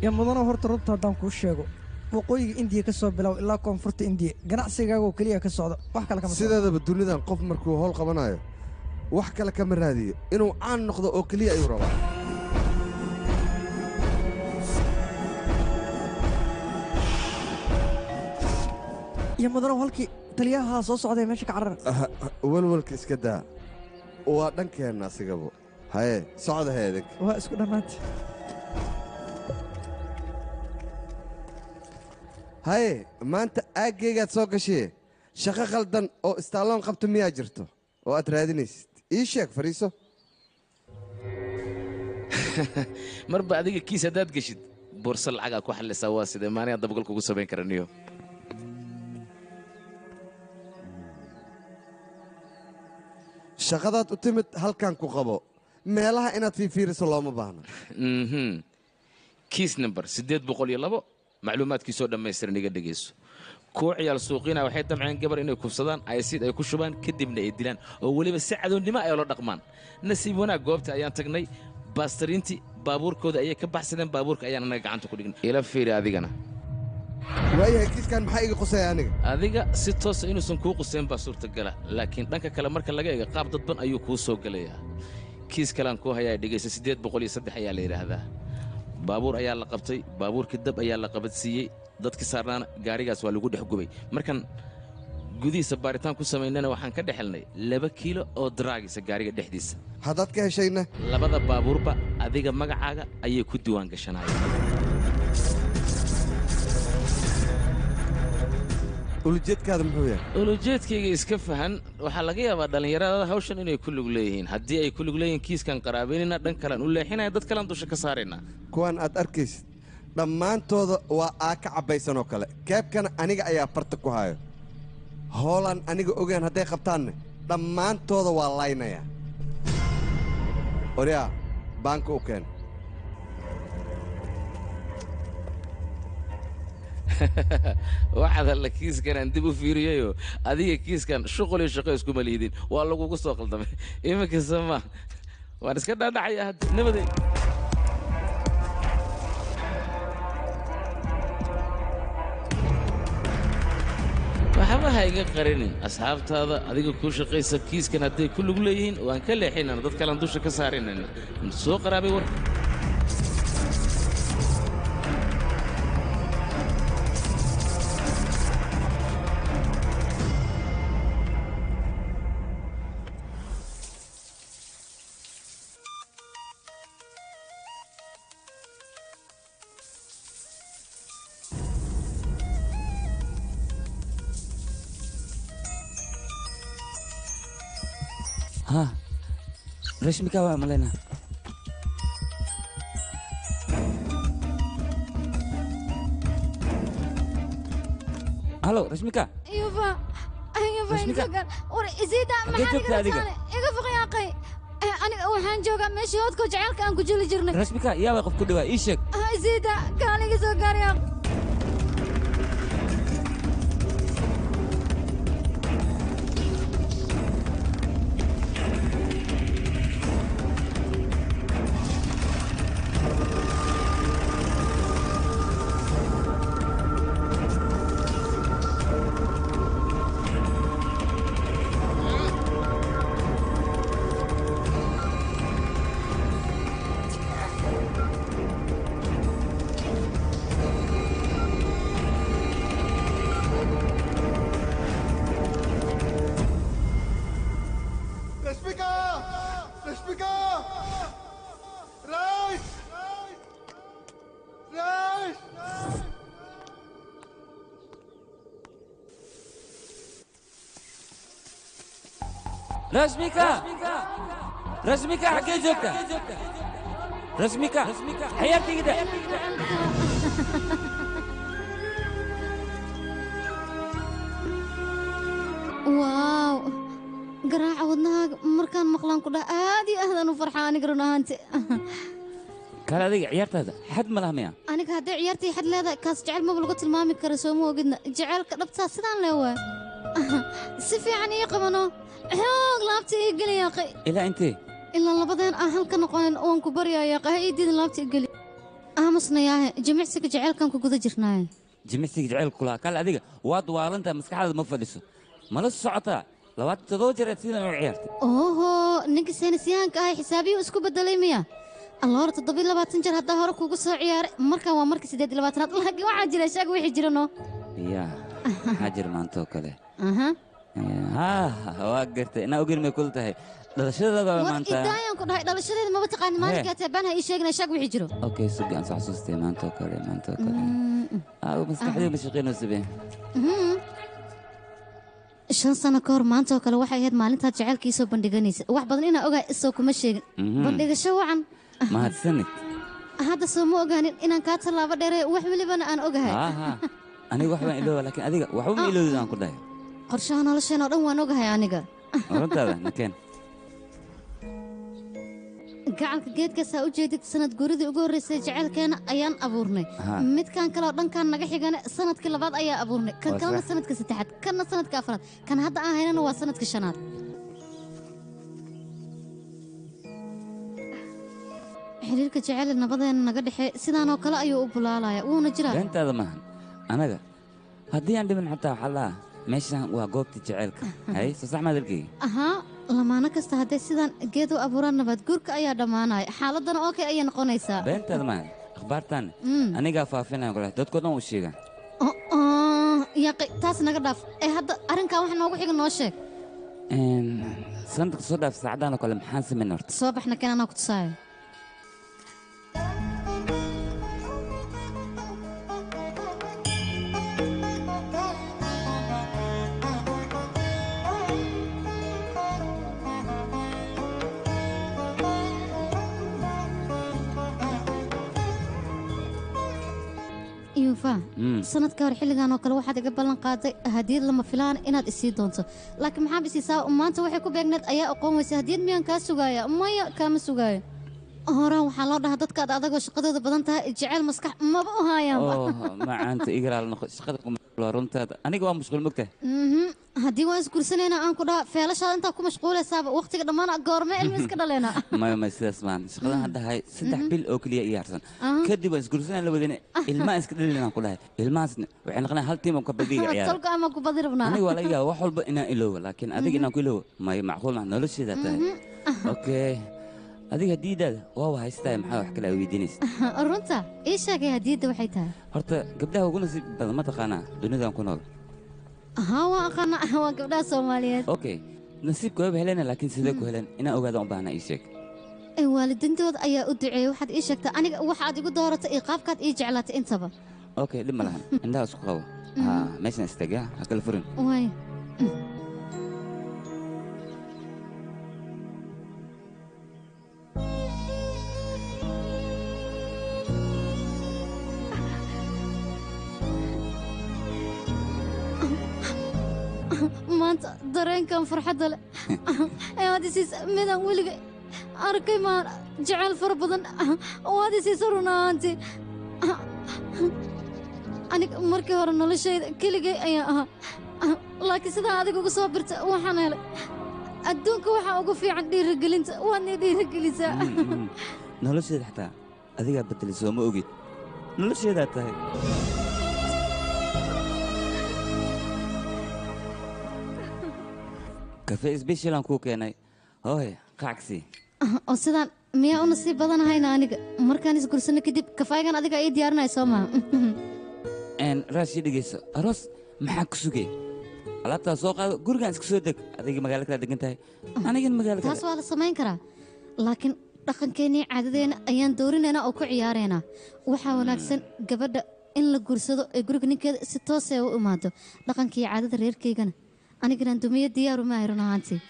Ya mudano, horta runta haddaan kuu sheego, waqooyiga Indiya ka soo bilow ilaa koonfurta Indiya ganacsigaagoo keliya ka socda, wax kale kama socdo. Sideedaba dunidan qof markuu howl qabanayo wax kale kama raadiyo, inuu caan noqdo oo keliya ayuu rabaa. Ya mudano, halkii taliyaha soo socday, meesha ka carar. Walwalka iska daa, waa dhankeenna asigabo. Haye, socda heedig. Waa isku dhammaantay. Haye, maanta aaggaygaad soo gashee, shaqo khaldan oo istaaloon qabta miyaa jirto oo aad raadinaysid? Ii sheeg, fadhiiso. Marba adiga kiis haddaad geshid, boorso lacagaa ku xallisaa. Waa sidee maanigaa dabagal kugu samayn kara niyo? Shaqadaad u timid halkan ku qabo, meelaha inaad fiifiiriso looma baahna. Kiis number 802, macluumaadkiisoo dhammaystiran iga dhegayso. Kuwa ciyaal suuqiina waxay damceen gabar inay kufsadaan, aysiid ay ku shubaan, kadibna ay dilaan, oo weliba si cadownimo ay ula dhaqmaan. Nasiib wanaag, goobta ayaan tagnay, baastariintii baabuurkooda ayay ka baxsadeen, baabuurka ayaan annaga gacanta ku dhignay. Ila fiiri adigana. Waayahay, kiiskan maxaa iga qusaya aniga? Adiga si toosa inuusan kuu qusayn baa suurtagala, laakiin dhanka kale marka laga eego qaab dadban ayuu kuu soo gelayaa. Kiis kalean kuu hayaa, dhegaysa. 803 ayaa la yidhaahdaa. Baabuur ayaa la qabtay, baabuurkii dab ayaa la qabadsiiyey, dadkii saarnaana gaarigaas waa lagu dhex gubay. Markaan gudihiisa baaritaan ku samaynana waxaan ka dhex helnay 2 kiilo oo daraagisa gaariga dhexdiisa. Haddaad ka heshayna? Labada baabuurba adiga magacaaga ayay ku diiwaan gashanayeen. Ulujeedkaada muxuu yahay? Ulujeedkayga iska fahan. Waxaa laga yaabaa dhallinyarada hawshan inay ku lug leeyihiin. Haddii ay ku lug leeyihiin, kiiskan qaraabeynayna, dhan kalean u leexinaya, dad kalean dusha ka saaraynaa. Kuwan aad arkaysid dhammaantooda waa aa ka cabbaysan oo kale. Keebkana aniga ayaa farta ku hayo. Hoolaan aniga ogaan hadday qabtaanne, dhammaantooda waa laynaya. Oryaa, baanka u keen. Waxaad alla kiiskan aan dib u fiiriyayo, adiga kiiskan shuqul iyo shaqo iskuma liidin, waa lagugu soo qaldamay. Iminka sama waan iska dhaadhacaya hadda, nabaday. Waxba ha iga qarinin, asxaabtaada adiga kuu shaqaysa kiiskan hadday ku lug leeyihiin waan ka leexinana, dad kalean dusha ka saarinayna. Soo qaraabay warka. Ha, Rashmika waa malaynaa. Halo Rashmika. Yufa, Yufa, Rashmika. Insagan. War isiida Xaggee maxaa joogtaa iga adiga? taale? Iga foqyaaqay. Aniga waxaan joogaa meeshii hoodka jaceylka aan ku jeli jirnay. Rashmika, yaa qof ku dhawaa ii sheeg. Ha isiida, kaan iga soo gaaryaa. Rashmika! Rashmika! Rash! Rash! Rashmika, Rashmika, xaggee joogtaa? Rashmika, ciyaartayda. Waaw, garaaca wadnahaaga markaan maqlaan ku dhaha aad iyo aadaan u farxaa aniga run ahaanti. Kale adiga ciyaartaada xad ma laha miya? Aniga haddii ciyaartii xad leedahay kaas jecel maba lagu tilmaami karo, soo ma ogidna jaceylka dhabtaa sidaan lee waay. Si fiican ii qabano, xoog laabta ii geli yaaqay. Ilaa intee? Ilaa labadeen aan halka noqonin waan ku baryaa yaaqay, ha ii diidin laabta ii geli. Aamusna yaahe, jimicsiga jaceylkan ku guda jirnaaye. Jimicsiga jaceylka kulaha. Kale adiga waad waalantahay, maskaxdaada ma fadhiso, mala socotaa 27 jeer aad sidan u ciyaartay. Oho, ninka saynisyahanka ahay xisaabiyuu isku bedelay miya? Alla hore 27 jeer haddaa hore kugu soo ciyaaray, markan waa markii 28aad, laakiin waxaa jira sheeg wixii jira noo. Ya, maxaa jira maanta oo kale? Aha. Ha, waa gartay, inaa ogeyn may kula tahay dhalashadada war maanta. Idaayaan ku dhahay, dhalashadeeda maba taqaanin maalinkaa taabaan, ha ii sheegina, sheeg wixii jiro. Okay, sugi aan soo xasuustay maanta oo kale, maanta oo kale. Ah, maskaxdayda ma shaqeynayso be. 5 sano ka hor maanta oo kale waxay ahayd maalintaad jaceylkii soo bandhiganaysa. Wax badan inaa ogahay isoo kuma sheegin. Bandhigasho wacan. Mahadsanid. Hadda soo ma ogaanin inaan kaa tallaabo dheerey, wax welibana aan ogahay. Ha ha, aniga wax baan ilooba, laakiin adiga waxba ma iloodid aan ku dhahay. Qorshaha nolosheen oo dhan waan ogahay aniga. Runtaada nakeen. Gacalka geedkaasaa u jeedid, sanad guuridii ugu horreysay jaceylkeena ayaan abuurnay. Ha. Midkan kale oo dhankan naga xigana sanadkii labaad ayaa abuurnay, kan Waa kalena sax. sanadka saddexaad, kanna sanadka afraad, kan hadda aan haynana waa sanadka shanaad. Xiriirka jecel nabadeena naga dhexe sidaan oo kale ayuu u bulaalaya, wuuna jiraa. Beentaada maahan, anaga haddii aan dhiman xataa waxaa lahaa meeshan waa goobta jaceylka. Hay, soo sax maadalkeyga? Ahaa, lamaano kasta hadday sidaan geed u abuuraan nabaad guurka ayaa dhammaanaya, xaaladana okay ayay noqonaysaa. Beentaada maahan, akhbaartan anigaa faafinaya kule, dadkoo dhan u sheegaan. Oh, yaaqi, taas naga dhaaf ee hadda arrinkan wax noogu xiga noo sheeg. Sanadka soo dhaaf saacadaan oo kale maxaan samayn horta? Soo baxna kan anaa ku tusaayo. Yuufa, sanadka hore xilligan oo kale waxaad iga ballan qaaday hadiyad lama filaan inaad isii doonto, laakiin maxaa isiisaa? Maanta waxay ku beegneed ayaa aqoon weysa. Hadiyad miyaan kaa sugaaya? Maya, kaama sugaayo. Horaan waxaa loo dhahaa dadka aad adagoo shaqadooda badan tahay jeceyl maskax maba u haayaanba. Oh, macaanta igaraal noqo, shaqada ku mashquul waa runtaada, aniga waa mashquul mogtahay. Haddii waan isguursanayna aan ku dhaha feelashaada intaa ku mashquulaysaaba waqtiga dhammaan, goorme ilmi iska dhaleena? Maya maya, sidaas maahan. Shaqadan hadda hay 3 bil oo keliya ii harsan, kadib waan isguursanaa lawadina, ilmaha iska dhalin aan ku dhahay, ilmahaasna waxay noqonaa hal tiim oo kabadiga ciyaara. Tolka ama ku badi rabnaa. Aniga waa laga yaaba wax walba inaan iloobo, laakiin adiga inaan ku iloobo maya, macquul maaha, nolosheeda tahay. Okay, adiga hadiidaada waaba haystahay, maxaa wax kale aa weydiinaysa? Runta ii sheegay, hadiyadda waxay tahay? Horta gabdhaha ugu nasiib badan ma taqaanaa dunidan ku nool? Haa, waan aqaanaa, waa gabdhaha Soomaaliyeed. Okay, nasiibka waaba helena, laakiin sidee ku heleen inaan ogaada u baahnaa, ii sheeg. Waalidiintooda ayaa u duceeyey. Waxaad ii sheegtaa aniga waxaad igu dooratay iyo qaabkaad ii jeclaatay intaba. Okay, dhib ma lahan, indhaha isku qabo. Ha, meeshan istaag, ya, ha kala furin. Waay. Maanta dareenkan farxadda leh ayaad isiisa midaan weliga arkay maan jecel fara badan waad isiisa run ahaantii. Aniga markii hore noloshayda keligay ayaan ahaa, laakiin sidaan adiga ugu soo birta waxaan helay adduunka waxaa ugu fiican dhiirigelinta, waadna i dhiirigelisaa. Nolosheeda xataa adigaa bedelay, soo ma ogid? Nolosheedaa tahay. Kafe sbeshalaan kuu keenay, hooy qacsi. Oo sidaan miyaa u nasiib badanahayna aniga markaan isgursano kadib kafaygan adiga ii diyaarinaya soo maha? Raashi, dhegeyso, aroos maxaa ku sugay? Alaabtaa soo qaado, gurigaan iska soo deg. Adiga magaalo kala degan tahay, anigana magaalo taas kale. Waa la samayn karaa, laakiin dhaqankeennii caadadeena ayaan doorinaynaa oo ku ciyaaraynaa. Waxaa wanaagsan gabadha in la guursado ee guriga ninkeeda si toosee u imaado. Dhaqankii caadada reerkaygana anigana dumiyo diyaaru maahay run ahaantii.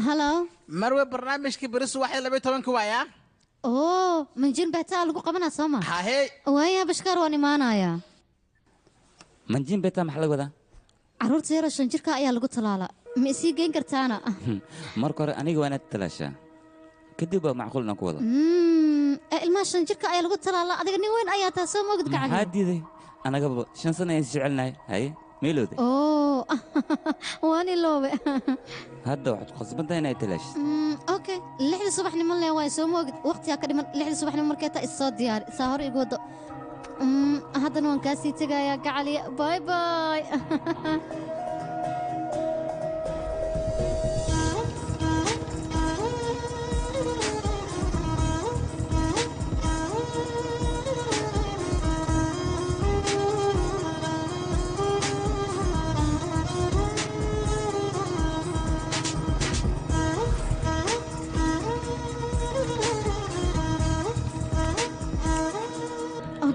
Halo Marwe, barnaamijkii beri subaxii 12-ka waayaa. Oo manjin beetaa lagu qabanaa soo ma? Hahey. Waayaa Bashkaar, waan imaanayaa. Manjin betaa maxaa laga wadaa? Carruurta yaroo 5 jirka ayaa lagu talaalaa. Ma isii geyn kartaana? Marka hore aniga waa inaad talaashaa, kadib waa macquul inaan ku wado. Ilmaha 5 jirka ayaa lagu talaalaa. Adiga nin weyn ayaa taa, soo moogid? Maxaa Gacali diiday? Anagaba 5 sano ayaan is jecelnahay. Haye, meelowde? Oo waan iloobe. Hadda waxaad ku khasban tahay inaad talaashid. Okay, 6-da subaxnimo le waay, soo moogid? Waqtigaa ka dhiman. 6-da subaxnimo markay taa is soo diyaari, saa hore igu wado. Haddana waan kaa sii tegayaa gacaliya. Bye bye.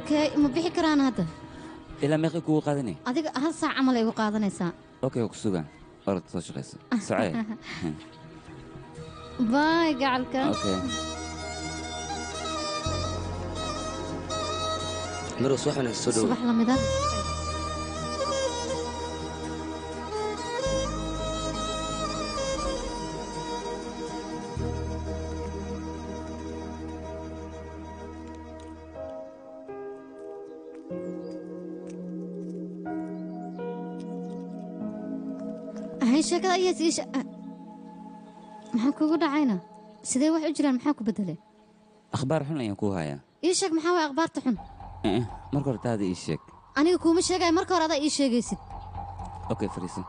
Okay, ma bixi karaan hadda? Ilaa meeqay kugu qaadanay? Adiga hal saac camal ay igu qaadanaysaa. Okay, waa ku sugaan. Orod soo shaqayso, socee. Bye gacalka. Okay. Marwa, subax wanaagsan, soo dhowow. Subax lamid ah. Hay, sheekada ayaa sii maxaa kugu dhacayna? Sidee wax u jiraan? Maxaa ku bedelay? Akhbaar xun ayaan kuu hayaa. Ii sheeg, maxaa waay akhbaarta xun? Eh, marka hore taada ii sheeg. Aniga kuuma sheegaya, marka hore adaa ii sheegaysid. Okay, fariiso.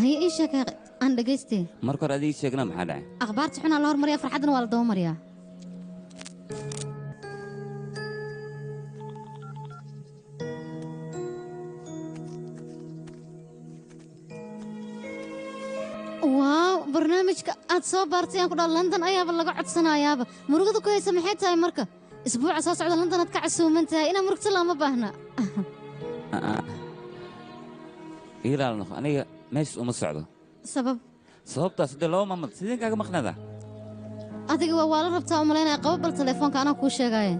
Haye, ii sheeg aan dhagaystay. Marka hore adiga ii sheegna, maxaa dhacay? Akhbaarta xunaa la hormariyaa, farxaddana waa la daba mariyaa. Waaw, barnaamijka aad soo baartay aan ku dhaha London ayaaba laga codsanayaaba. Murugada ku haysa maxay tahay marka? Isbuuca soo socda London aad ka casuuman tahay, inaa murugta looma baahna. Ah, ah. Ii raali noqo, aniga meeshas uma socdo. Sabab? Sababtaas dee laba maalmood sideen kaaga maqnaada? Adiga waa la rabtaa u malaynaya. Qabo bal telefoonka, anaa kuu sheegaya.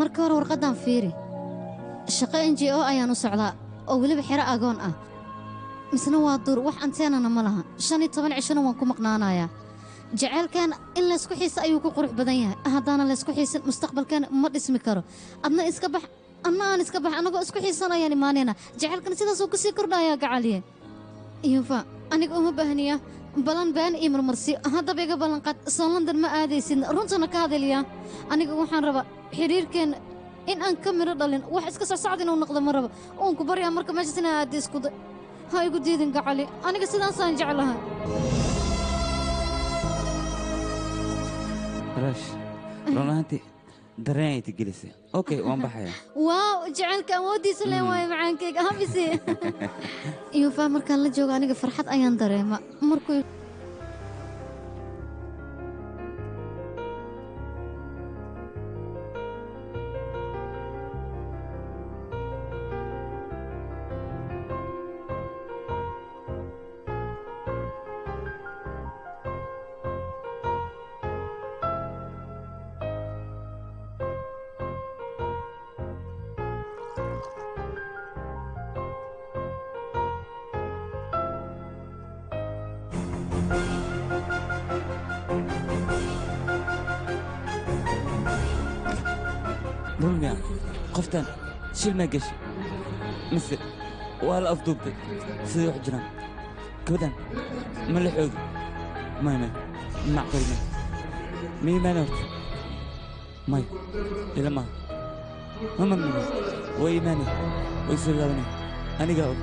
Marka hore warqaddan fiiri. Shaqo NGO ayaan u socdaa oo weliba xero agoon ah, misna waa duur, wax anteenana ma laha. 15 cishona waan ku maqnaanayaa. Jaceylkeena in laysku xiisa ayuu ku qurux badan yahay. Haddaanan laysku xiisin, mustaqbalkeena ma dhismi karo. Adna iska bax, anna aan iska bax, anagoo isku xiisan ayaan imaanaynaa. Jaceylkana sidaasuu kusii kordhayaa gacaliye. Yufa, aniga uma baahniya balan been iyo marmarsiyo. Haddaba iga ballan qaad, soo London ma aadaysid? Runtana ka hadalyaa. Aniga waxaan rabaa xiriirkeenna in aan ka midho dhalin, wax iska socsocd inuu noqdo ma rabo. Uun ku baryaa marka meeshaas inaa aadda isku day. Ha igu diidin gacali, aniga sidaasaan jeclahay. Rash, run ahaantii dareen ay tigelisay. Okay, waan baxayaa. Waaw, jacaylka awooddiisa leen waayo macaankayga habisi. Yufa, markaan la joogo aniga farxad ayaan dareema markuu Run miya qoftan shil maa gashay mise waa la afduubtay siday wax jiraan gabadhan ma la xoogi may may macquul may ma iimaana horta may ila maaha ma ma ma way iimaanay way soo laabanay anigaa og.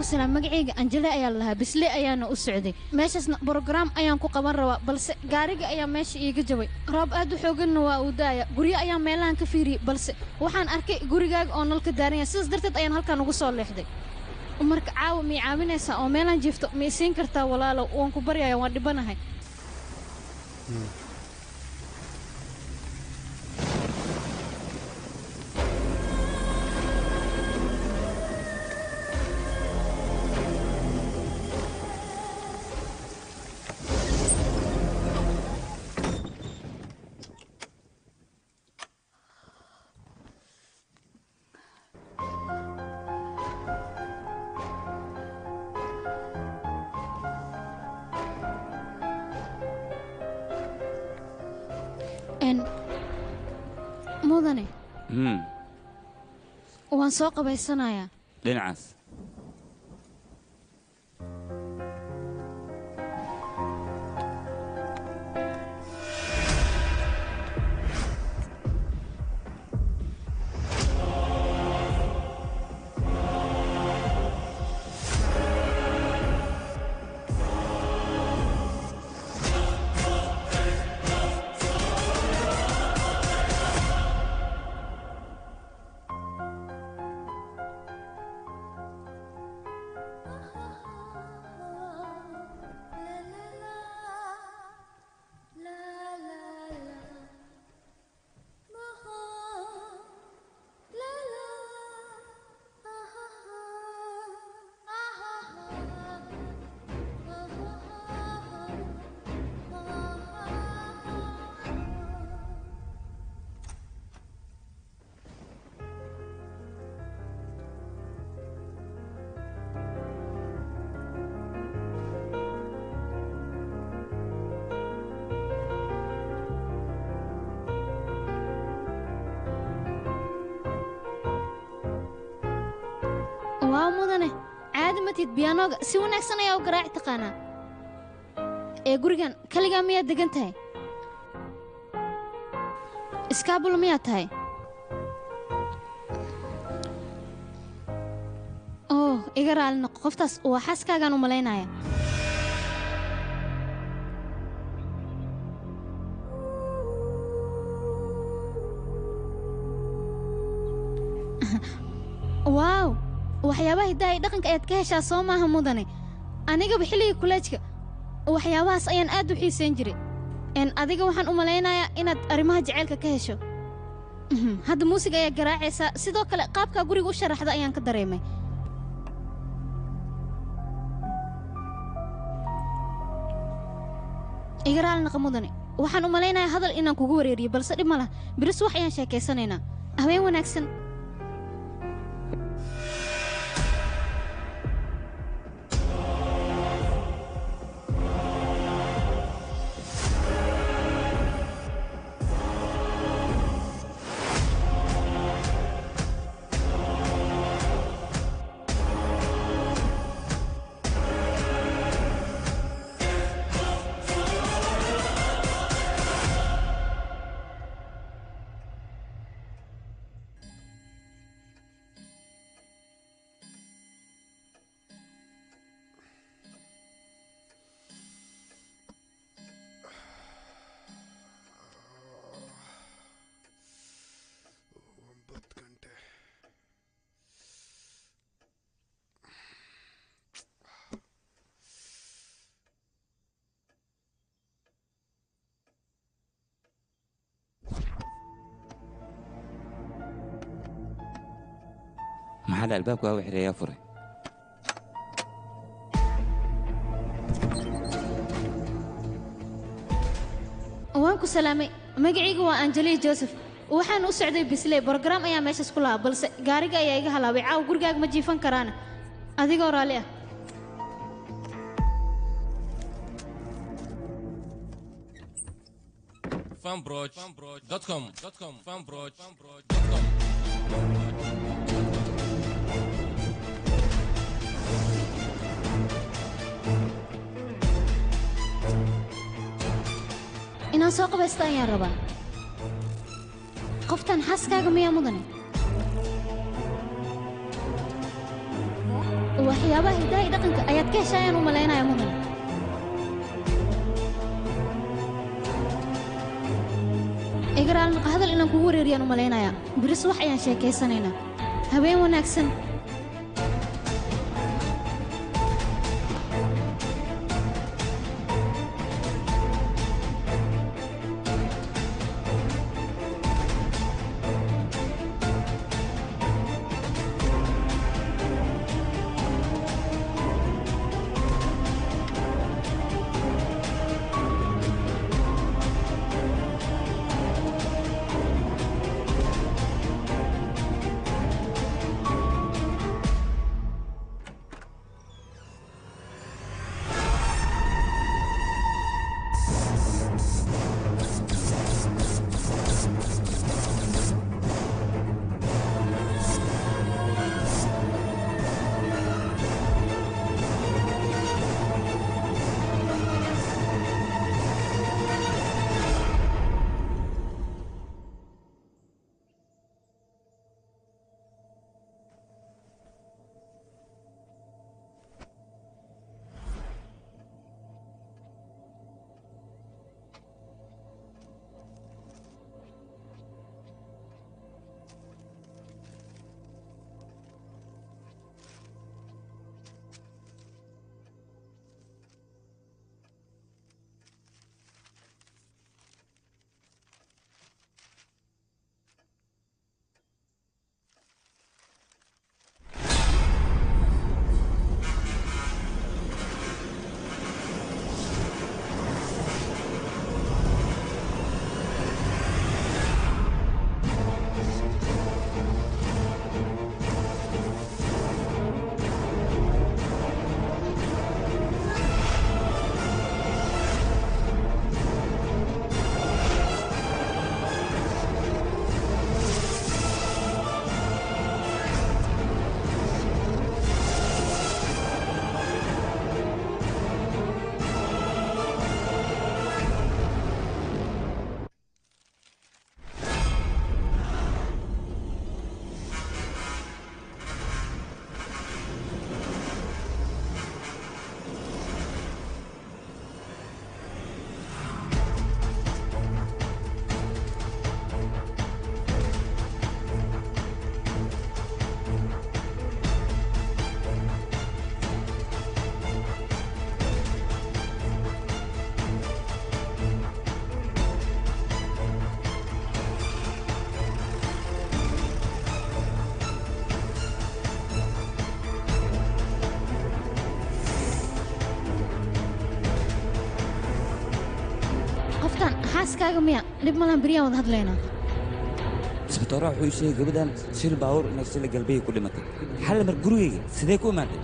Salaam magacayga Anjali ayaa lahaa bisle ayaana u socday meeshaasna program ayaan ku qaban rabaa balse gaariga ayaa meesha iiga jabay roob aad u xooganna waa uu daaya guryo ayaa meelahan ka fiiriyay balse waxaan arkay gurigaaga oo nalka daaran yahay sidaas darteed ayaan halkan ugu soo leexday marka caawa mii caawinaysaa oo meelaan jiifto ma isiin kartaa walaalow waan ku baryayaa waan dhibanahay. Mudane waan soo qabaysanayaa dhinacaas. Waa mudane caadi matid biyaanooga si wanaagsan ayaa u garaaci taqaanaa ee gurigan kaligaa miyaad degan tahay? Iskaabulo miyaa tahay? Oh, iga raali noqo, qoftaas waa xaaskaagaan u malaynaya. Waaw, waxyaabaha hiddaha iyo dhaqanka ayaad ka heshaa soo maaha mudane. Anigaba xilligii kuleejka waxyaabahaas ayaan aad u xiisayn jiray. Adiga waxaan u malaynayaa inaad arrimaha jaceylka ka hesho. Hadda muusiga ayaa garaacaysaa, sidoo kale qaabkaa guriga u sharaxda ayaan ka dareemay. Iga raali noqo mudane, waxaan u malaynayaa hadal inaan kugu wareeriyo, balse dhib ma laha. Beri subax ayaan sheekaysanaynaa. Habeen wanaagsan. Maxaa la albaabka waa xiray yaa furay? Waan ku salaamay. Magacaygu waa Anjali Joseph. Waxaan u socday Bisley, program ayaa meeshaas ku lahaa, balse gaariga ayaa iga halaabay. Caawa gurigaaga ma jiifan karaana, adigoo raalli ah. fanbroch.com fanbroch.com. Inaan soo qabaysto ayaan rabaa. Qoftan xaaskaaga miyaa mudane? Waxyaabaha hiddaha iyo dhaqanka ayaad ka heshaa ayaan u malaynaya mudane. Iga raali noqo, hadal inaan kugu wareeriyaan u malaynayaa. Beri subax ayaan sheekaysanaynaa. Habeen wanaagsan. Qoftan xaaskaaga miya? Dhib malan, beryaan wada hadlaynaa. Isbitooraha wuxuu ii sheegay gabadhan shil baabuur inay shalay galbeey ku dhimatay. Xalay mar gurigayga sidee ku imaatay?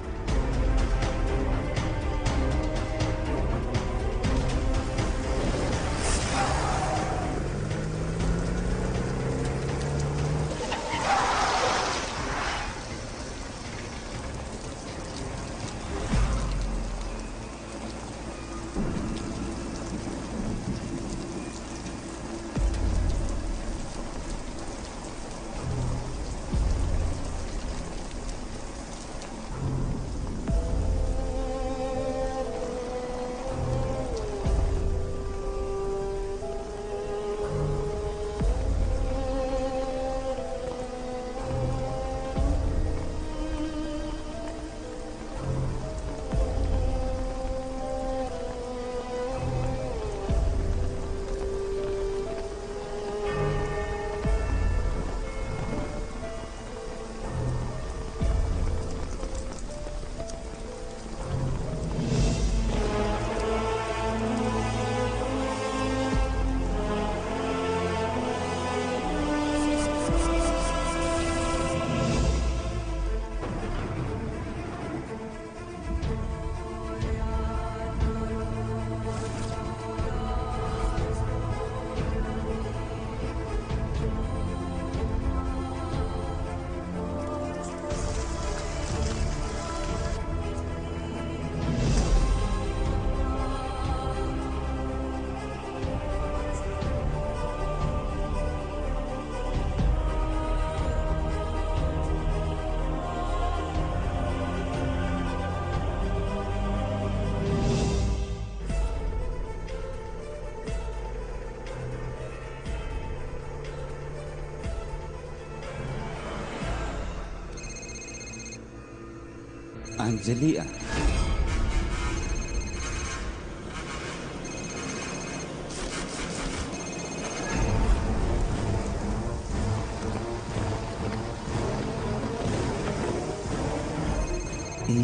Angelia.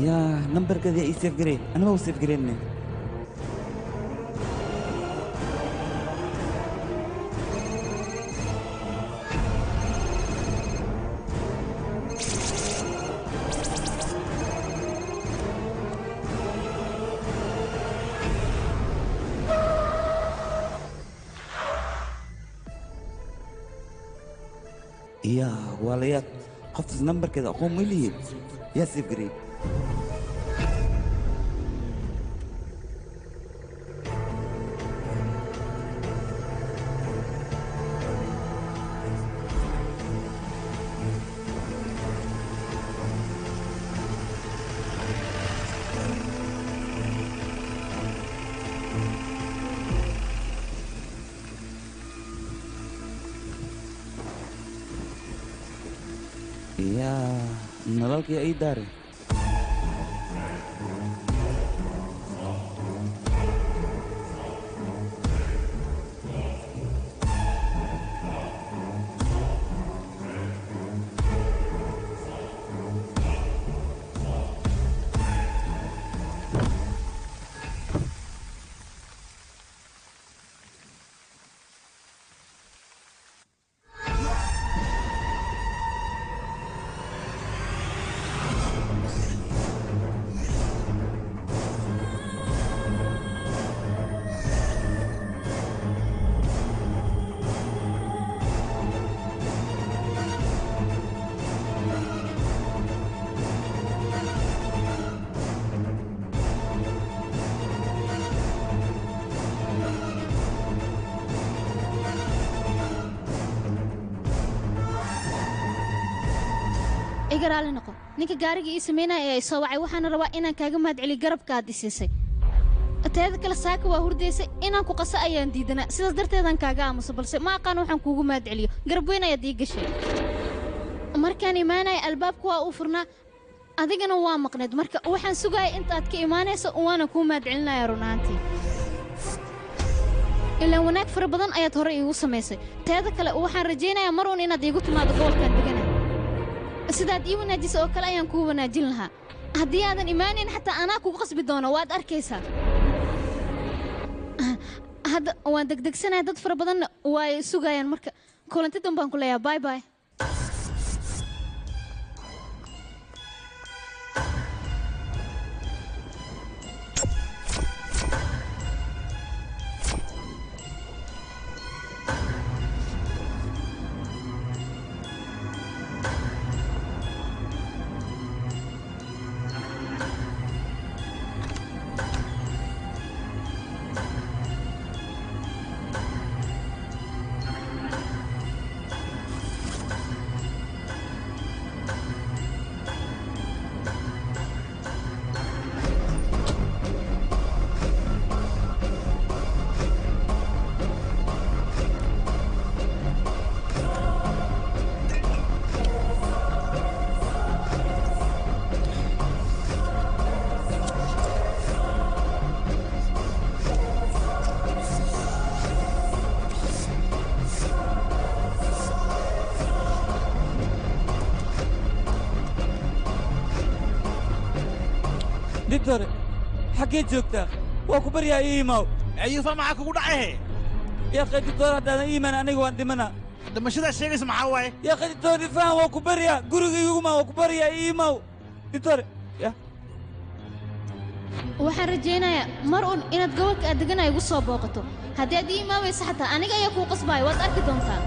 Yaa, nambarkeeda ii save garee. Anima u save gareenay. Yaa, walaalayaal, qoftaas nambarkeeda aqoon ma lihiin. Yaa save garee. Yaa, nalalkii ii daare. Iga raali noqo, ninka gaariga ii sameynaya ayaa isoo wacay. Waxaana rabaa inaan kaaga mahadceliyo garabka aad i siisay. Teeda kale, saaka waa hurdaysay, inaan ku qaso ayaan diidanaa, sidaas darteedaan kaaga aamuso, balse ma aqaan waxaan kuugu mahadceliyo. Garab weyn ayaad ii gashay. Markaan imaanaya albaabku waa uu furnaa, adigana waa maqnayd. Marka waxaan sugaya inta aad ka imaanayso, waana kuu mahadcelinaya run ahaantii, ilaan wanaag fara badan ayaad hore iigu samaysay. Teeda kale, waxaan rajaynayaa mar uun inaad iigu timaado gobolkan degana. Sidaad ii wanaajisay oo kale ayaan kuu wanaajin lahaa. Haddii aadan imaanayn, xataa anaa kugu qasbi doono, waad arkaysaa. Hadda waan degdegsanaya, dad fara badanna waa ay sugayaan, marka kulanti danbaan ku leeyahay. Bye bye. Doctor, xaggee joogtaa? Waa ku baryaa ii imaw. Ayuufa, maxaa kugu dhacay? Yaa akhi doctor, haddaadan ii iman aniga waan dhimanaa. Dhimashadaa sheegaysa maxaa waaye? Yaa akhi doctor, ifaan waa ku baryaa, guriga iguma waa ku baryaa ii imaw. Doctor, ya. Waxaan rajaynayaa mar un inaad gobolka aad deganaya igu soo booqato. Haddii aad ii imaamaysa xataa aniga ayaa kuu qasbaya, waad arki doontaa.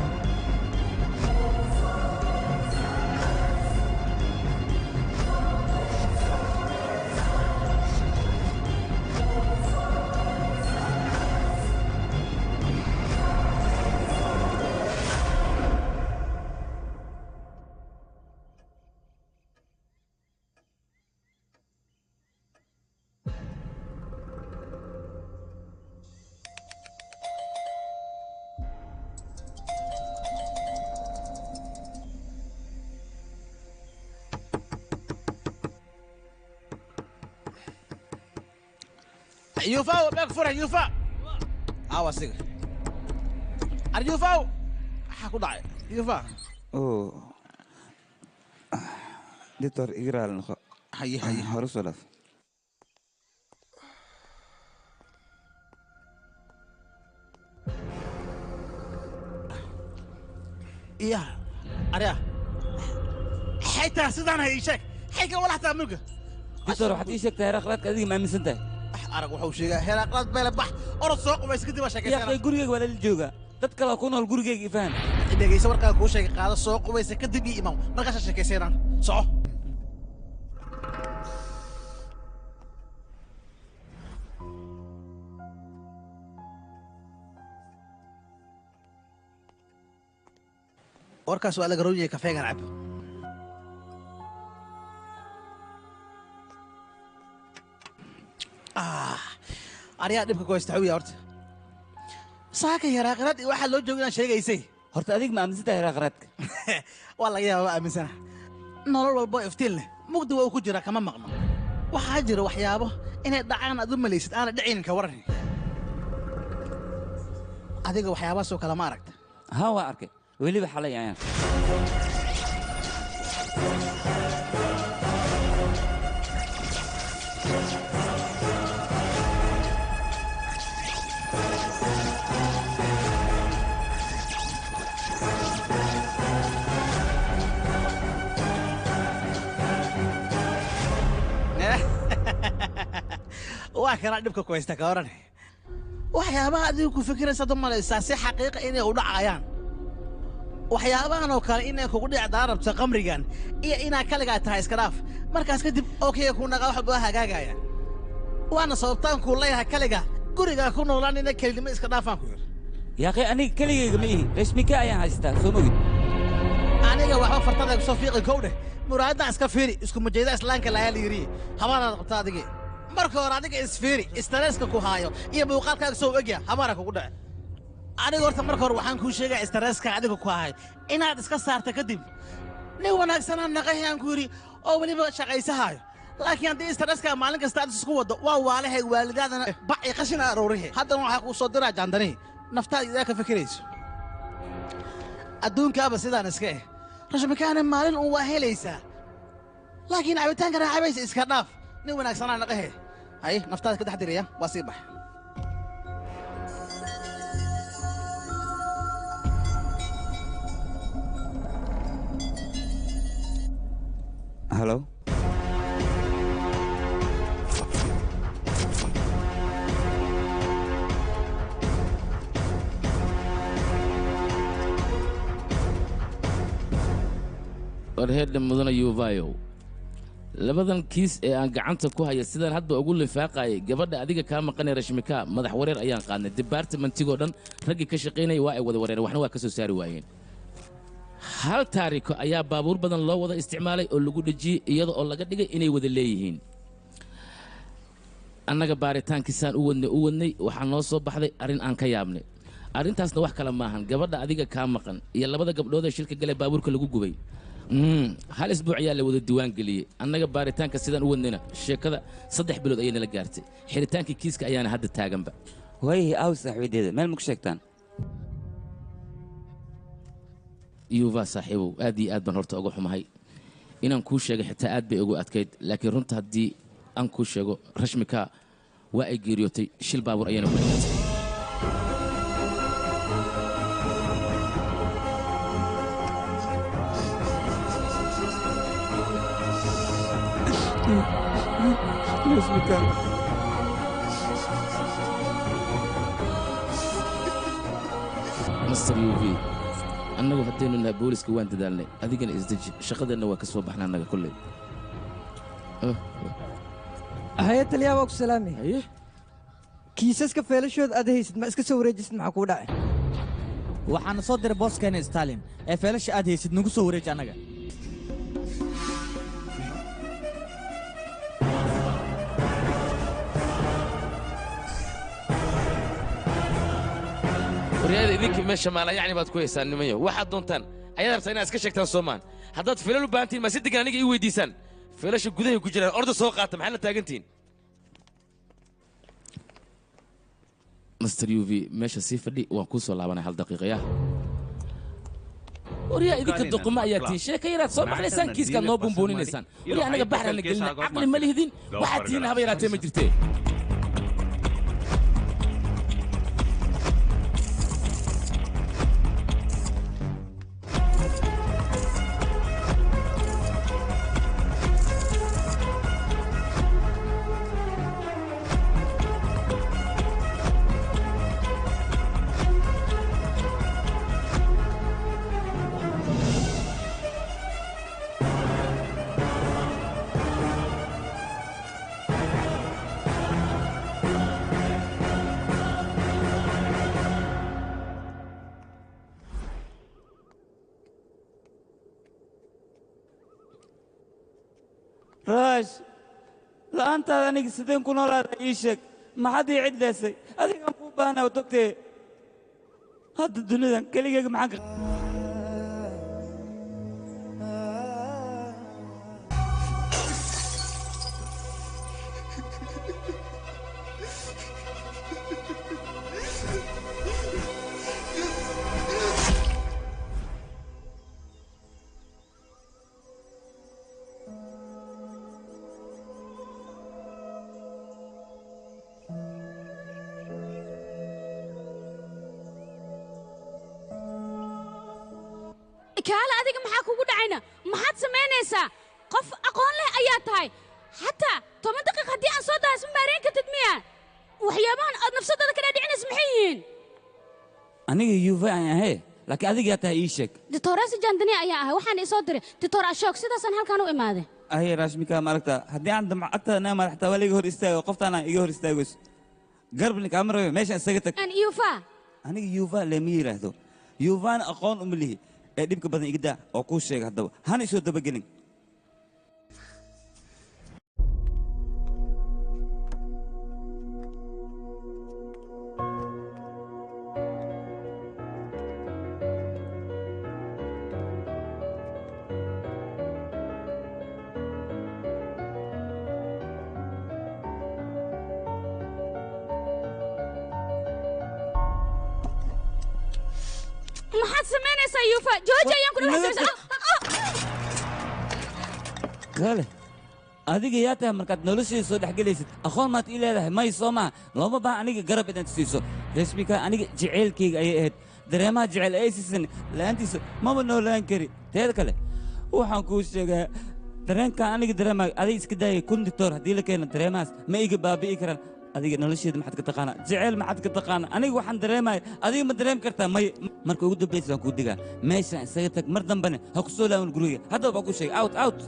Yuufa, beeg fura Yuufa. Aawa siga. Ar Yuufa, maxaa ku dhacay Yuufa? Oh. Doctor, iga raali noqo. Haye haye. Hore soo dhaaf. Iya, arya. Xitaa sidaan ha ii sheeg. Xayka walaxtaa mulka. Doctor, waxaad ii sheegtaa heeraqlaadka adiga ma aaminsan tahay? Arag wuxuu sheegaa heeraqlaad beele bax. Orod soo qubays kadib waa sheekaysanaa. Yaa akhi, gurigayga waa lala joogaa. Dad kale oo ku nool gurigayga i faham. Dhegeyso, warkaa kuu sheegay qaado, soo qubaysa kadib ii imaw. Markaasaa sheekaysanaan. Soco. Warkaas waa la garoon yahay, kafeegan cab. Aryaa, dhibka ku haysta xawiya horta. Saaka yaraaqiraad iyo waxaa loo jooga inaan sheegaysay. Horta adiga ma aaminsan tahay heeraqlaadka? Waa laga yaabaa, waa aaminsana. Nolol walbo iftiin leh mugdi waa uu ku jiraa, kama maqno. Waxaa jira waxyaabo inay dhacaan aad u malaysid aana dhicaynin, ka waran adiga waxyaabahaasoo kale ma aragta? Haa, waa arkay, weliba xalay ayaan. Waa kanaa dhibka ku haysta, ka waran waxyaabaha adigu ku fikiraysa ad u malaysaa si xaqiiqa inay u dhacayaan, waxyaabahan oo kale inay kugu dhici daarabto qamrigan iyo inaa kaligaa tahay iska dhaaf. Markaas kadib okeyga ku naqa, wax walba hagaagaya. Waana sababtaan kuu leeyahay kaliga gurigaa ku noolaan ina kelinimo iska dhaafaan ku yidhi. Yaa akhi, aniga keligayga ma ihi, rashmika ayaan haystaa, soo mogid. Aniga waxba fartada kusoo fiiqi kow dheh, muraadaan iska fiiri, isku majeeda islaanka layaa la yidhi habaanaad qabta adige. Marka hore adiga isfiiri, istareeska ku haayo iyo muuqaalkaaga soo egya habaana kugu dhace. Aniga horta marka hore waxaan kuu sheegaya istareeska adiga ku hahay inaad iska saarta, kadib nin wanaagsanaan naqahi aan ku yidhi oo weliba shaqaysahaayo. Laakiin haddii istareeska maalin kasta aad isku waddo waa waalahay, waalidaadana bac iyo qashin aroorihe. Haddana waxaa kuu soo diraa jaandanihi naftaada idaa ka fikirayso. Adduunkaaba sidaan iska eh, rashmikaana maalin uun waa helaysaa, laakiin cabitaanka raacabaysa iska dhaaf, nin wanaagsanaa naqahe. Hay, naftaada ka dhex diraya waa sii bax. Warheedha mudana yuvayow, labadan kiis ee aan gacanta ku haya sidaan hadba ugu lifaaqayay gabadha adiga kaa maqanee Rashmika, madax wareer ayaan qaadnay. Departmentigoo dhan raggii ka shaqaynaya waa ay wada wareereen, waxna waa ka soo saari waayeen. Hal taariko ayaa baabuur badan loo wada isticmaalay oo lagu dhejiyey, iyada oo laga dhigay inay wada leeyihiin. Annaga baaritaankiisaan u wadnay u wadnay, waxaa noo soo baxday arrin aan ka yaabnay. Arrintaasna wax kale maahan, gabadha adiga kaa maqan iyo labada gabdhood ee shilka gale baabuurka lagu gubay hal isbuuc ayaa la wada diiwaan geliyey. Annaga baaritaanka sidaan u wadnayna sheekada 3 bilood ayay nala gaartay. Xidhitaankii kiiska ayaana hadda taaganba. Waayahay, aaw saaxiibadeeda meel maku sheegtaan? Yuva saaxiibow, aad iyo aad baan horta uga xumahay inaan kuu sheegay, xitaa aad bay ugu adkayd, laakiin runta haddii aan kuu sheego, Rashmika waa ay geeriyootay, shil baabuur ayayna ku dhimatay. Rashmika. Master Uv, annagu haddaynu nahay booliska waan dadaalnay, adigana isdeji, shaqadeenna waa ka soo baxna annaga kolley. Haye taliyaa, waa ku salaamay. Kiisaska feelashooda aad haysid ma iska soo wareejisid? Maxaa kuu dhacay? Waxaana soo diray booskeena Stalin ee feelasha aad haysid nagu soo wareeji annaga. Waryaada, idinka meesha maala yacni baad ku haysaan nimanyo, waxaad doontaan ayaad rabtaa inaad iska sheegtaan soomaan. Haddaad feelal u baahantihin, ma si degan aniga ii weydiisaan? Feelasha gudahay ku jiraan, orda soo qaata. Maxaad la taagantihiin? Master Uv, meesha sii fadhi, waan kuu soo laabanay hal daqiiqa. Yaa waryaa, idinka doqoma ayaa tihiin, sheeka yaraad soo maqlaysaan kiiskaad noo buunbuuninaysaan. Waryaa, annaga baxraan la gelina, caqli ma lihdin, waxaad tihiin haba yaraatee ma jirtee. Raash, la'aantaada aniga sideen ku noolaada? Ii sheeg, maxaad ii cidlaysay? Adigaan kuu baahnaa togtee, hadda dunidan keligeyga maxaan ka Kaale, adiga maxaa kugu dhacayna? Maxaad samaynaysaa? Qof aqoon leh ayaa tahay, xataa 10 daqiiq haddii aan soo daha isma maarayn kartid miya? Waxyaabahan aad nafsadada ka dhaadhicinaysa maxay yihiin? Aniga Yuva aan ahay, laakiin adiga yaa tahay? Ii sheeg. Ditoorasi Jandani ayaa ahay, waxaana isoo diray Ditoor Ashoog, sidaasaan halkaan u imaaday. Aye Rashmika, ma aragtaa, haddii aan damco agtaada naa madaxtaa waa laiga hor istaago, qoftaana iga hor istaagayso, garbni kaama rabe, meeshaan isaga tag. An Yuva. Aniga Yuva lama yidhaahdo, Yuvana aqoon uma lihi ee dhibka badan iga daa oo kuu sheega haddaba, hana isoo dabagelin. Maxaad samaynaysaa Yuufa? Jooji ayaan ku dhahay. Kale, adiga yaa tahay markaad noloshayda soo dhexgelaysid? Aqoon maad ii leedahay? May, soo maha, looma baahan aniga garab inaad siiso. Rashmika aniga jaceylkayga ayay ahayd, dareemaha jecel ay siisan la'aantiisa maba noolaan kari. Teeda kale, waxaan kuu sheegaa, dareenkan aniga dareemaayo adiga iska daayay, 1000 dictoor haddii la keeno dareemahaas ma iga baabi'i karaan. Adiga nolosheeda maxaad ka taqaanaa? Jecel maxaad ka taqaanaa? Aniga waxaan dareemaya adiga ma dareemi kartaa may. Marka ugu dambaysa waan kuu digaa, meeshaan isaga tag, mar dambena ha ku soo laaban guriga. Haddaba baan kuu sheegay, out out.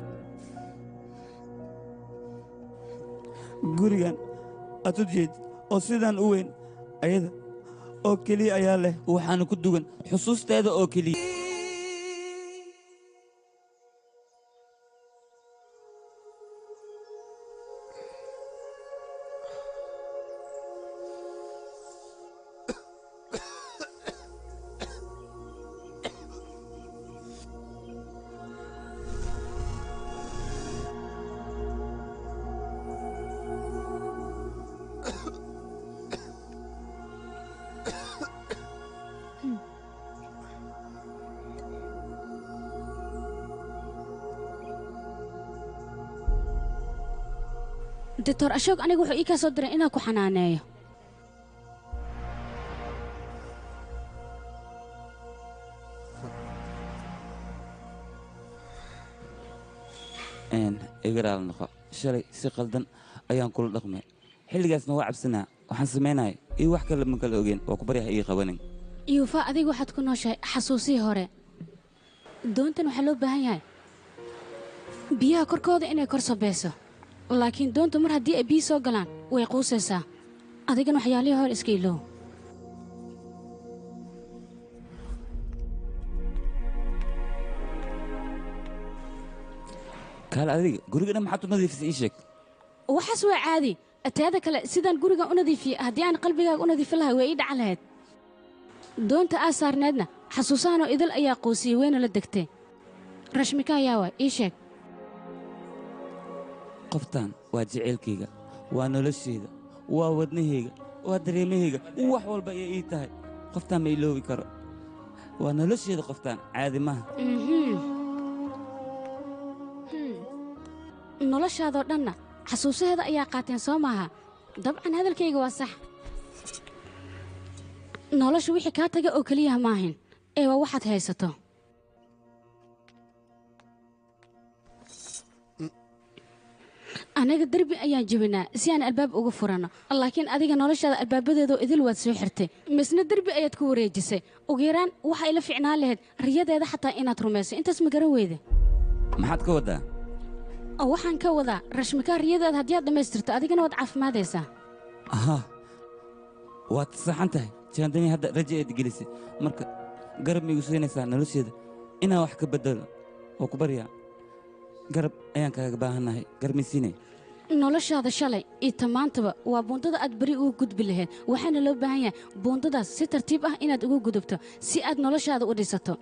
Gurigan aad u jeed oo sidaan u weyn ayada oo keliya ayaa leh, waxaana ku dugan xusuusteeda oo keliya. Doctor Ashok aniga wuxuu ii ka soo diray inaan ku xanaaneeyo. Igaraal noqo, shalay si qaldan ayaan kula dhaqmay, xilligaasna waa cabsanaa, waxaan samaynaya iyo wax kale ma kala ogeen. Waa ku baryaha ii qabanin. Yuufa, adiga waxaad ku nooshahay xasuusihii hore. Doontan waxaa loo baahan yahay biyaha korkooda inay kor sabayso, laakiin doontu mar haddii ay biyo soo galaan way quusaysaa. Adigana waxyaalihii hore iska ilow. Kaale, adiga guriga dhan maxaad u nadiifisay? Ii sheeg. Waxaas waa caadi. Teeda kale, sidaan gurigan u nadiifiyey haddii aan qalbigaaga u nadiifin lahay way ii dhacan lahayd. Doonta aa saarneedna xasuusahanoo idil ayaa quusiyey, wayna la degtay. Rashmika ayaa waay, ii sheeg. Qoftan waa jaceylkayga, waa noloshayda, waa wadnahayga, waa dareemahayga, wax walba ayay ii tahay. Qoftaan ma iloobi karo, waa noloshayda. Qoftaan caadi maaha. Noloshaadoo dhanna xasuusaheeda ayaa qaateen, soo maaha? Dabcan hadalkayga waa sax. Nolosha wixii kaa taga oo keliyaha maahin ee waa waxaad haysato. Anaga derbi ayaan jebinaa si aan albaab uga furanno, laakiin adiga noloshaada albaabadeedoo idil waad soo xirtay, misna derbi ayaad ku wareejisay. Ugu yaraan waxa ila ficnaan lahayd riyadeeda xataa inaad rumayso. Intaas ma garan weyde? Maxaad ka waddaa? Waxaan ka wadaa rashmika riyadeeda haddii aad dhammaystirto adigana waad caafimaadaysaa. Aha, waad saxan tahay Jaandani. Hadda raja eed gelisay, marka garab ma igu siinaysaa nolosheeda inaan wax ka beddelo? Oo ku baryaa, garab ayaan kaaga baahannahay, garab ma siinay? Noloshaada shalay iyo tamaantaba waa buundada aad beri ugu gudbi lahayd, waxaana loo baahan yahay buundadaas si tartiib ah inaad ugu gudubto si aad noloshaada u dhisato.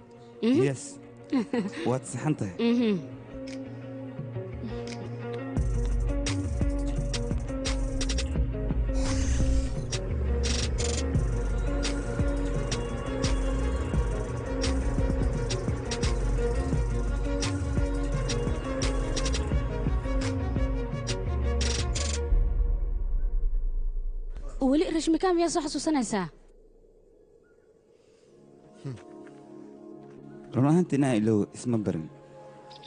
Yes, waad saxan tahay. Weli rashmika miyaa soo xasuusanaysaa? Run ahaantii inaan iloowo isma barin.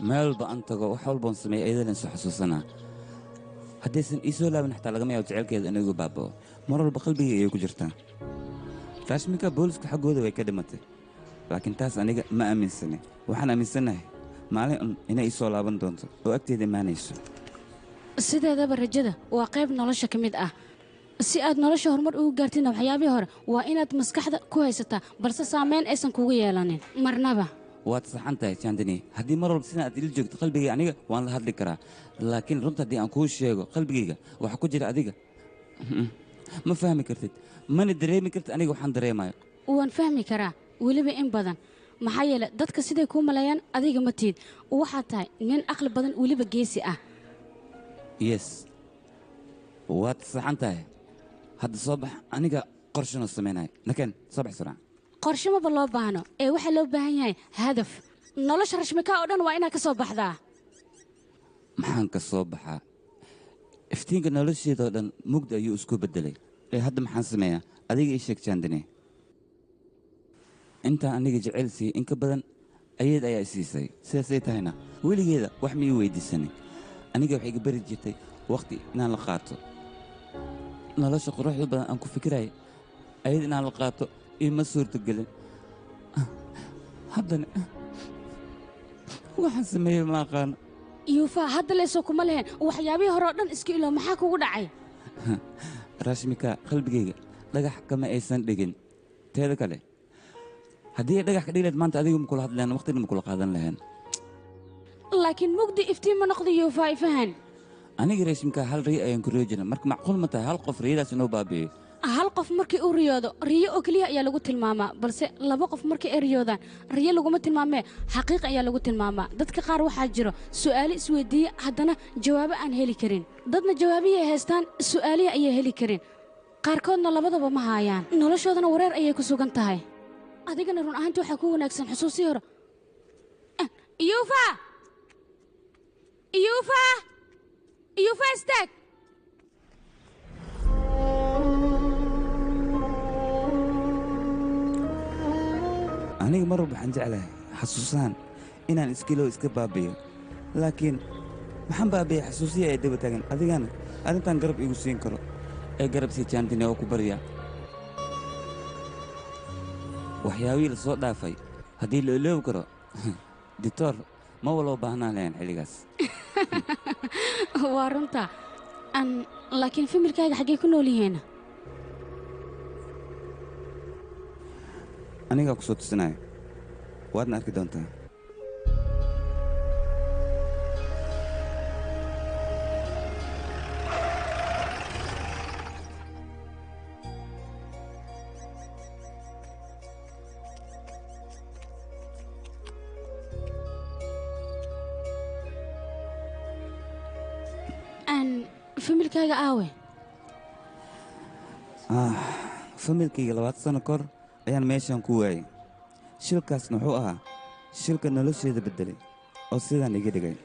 Meel walba aan tago, wax walboon sameeya ayadan soo xasuusanaa. Haddaysan ii soo laaban xataa lagama yaabo jaceylkeeda inuu igu baaba'o. Mar walba qalbigay ayay ku jirtaa. Raashminka booliska xaggooda way ka dhimatay, laakiin taas aniga ma aaminsanay. Waxaan aaminsanahay maalin un inay ii soo laaban doonto oo agteeda imaanayso. Sideedaba rajada waa qayb nolosha ka mid ah. Si aad nolosha horumar ugu gaartidna waxyaabihii hore waa inaad maskaxda ku haysataa, balse saameyn aysan kugu yeelanin marnaba. Waad saxan tahay Jandani. Haddii mar walba sidan aad ila joogto, qalbigayga aniga waan la hadli karaa, laakiin runta haddii aan kuu sheego, qalbigayga waxa ku jira adiga ma fahmi kartid, mana dareemi kartid aniga waxaan dareemayo. Waan fahmi karaa weliba in badan, maxaa yeelay dadka siday kuu maleeyaan adiga ma tihid. Waxaad tahay nin aqli badan, weliba geesi ah. Yes, waad saxan tahay. Hadda soo bax, aniga qorshana samaynayo. Nakeen, soo bax surca. Qorshe maba loo baahno ee waxaa loo baahan yahay hadaf. Nolosha rashmika oo dhan waa inaad ka soo baxdaa. Maxaan ka soo baxaa? Iftiinka nolosheeda oo dhan mugdi ayuu isku beddelay. Ee hadda maxaan sameeyaa? Adiga ii sheeg Jandani. Intaan aniga jecel siiyey in ka badan ayeed ayaa i siisay. Sidaasay tahayna weligeeda wax ma ii weydiisanin. Aniga waxay iga bari jirtay waqti inaan la qaato. Nolosha quruxda badan aan ku fikirayay ayad inaan la qaato iima suurtagelin. Haddana waxaan sameeyey ma aqaano. Yuufa, hadda leesoo kuma leheen waxyaabihii hore oo dhan iska ilo, maxaa kugu dhacay? Rashmika, qalbigayga dhagax kama aysan dhigin. Teeda kale, haddii ay dhagax ka dhigi lahayd maanta adiga ma kula hadleen, waqtina ma kula qaadan lahayn. Laakiin mugdi iftiin ma noqdo Yuufa, ifahan. Aniga Rashmika hal riyo ayaan ku riyo jirnay, marka macquul ma tahay hal qof riyadaas inuu baabi'iyo? Hal qof markii uu riyoodo riyo oo keliya ayaa lagu tilmaamaa, balse laba qof markii ay riyoodaan riyo laguma tilmaamee, xaqiiq ayaa lagu tilmaamaa. Dadka qaar waxaa jiro su'aalo isweydiiya haddana jawaabo aan heli karin, dadna jawaabihii ay haystaan su'aalihii ayay heli karin, qaarkoodna labadaba ma haayaan, noloshoodana wareer ayay ku sugan tahay. Adigana run ahaantii waxaa ku wanaagsan xusuusii hore. Yuufa, Yuufa, Yuufa, istaag! Aniga mar walba waxaan jeclahay xasuusahan inaan iskilow iska baabi'iyo, laakiin waxaan baabi'iyay xasuusihii ay daba taagan. Adigana arrintan garab igu siin karo ee garab sii Jaantini oo ku barya. Waxyaabihii la soo dhaafay haddii la iloobi karo, dictoor ma waloo baahnaan lahayn xilligaas. Waa runta an, laakiin familkaaga xaggee ku nool yihiin? Anigaa ku soo tusinaya, waadna arki doontaa. An familkaaga aawe? Ah, familkayga 20 sano kor ayaan meeshan ku waayey. Shilkaasna wuxuu ahaa shilka nolosheeda beddelay oo sidaan iga dhigay.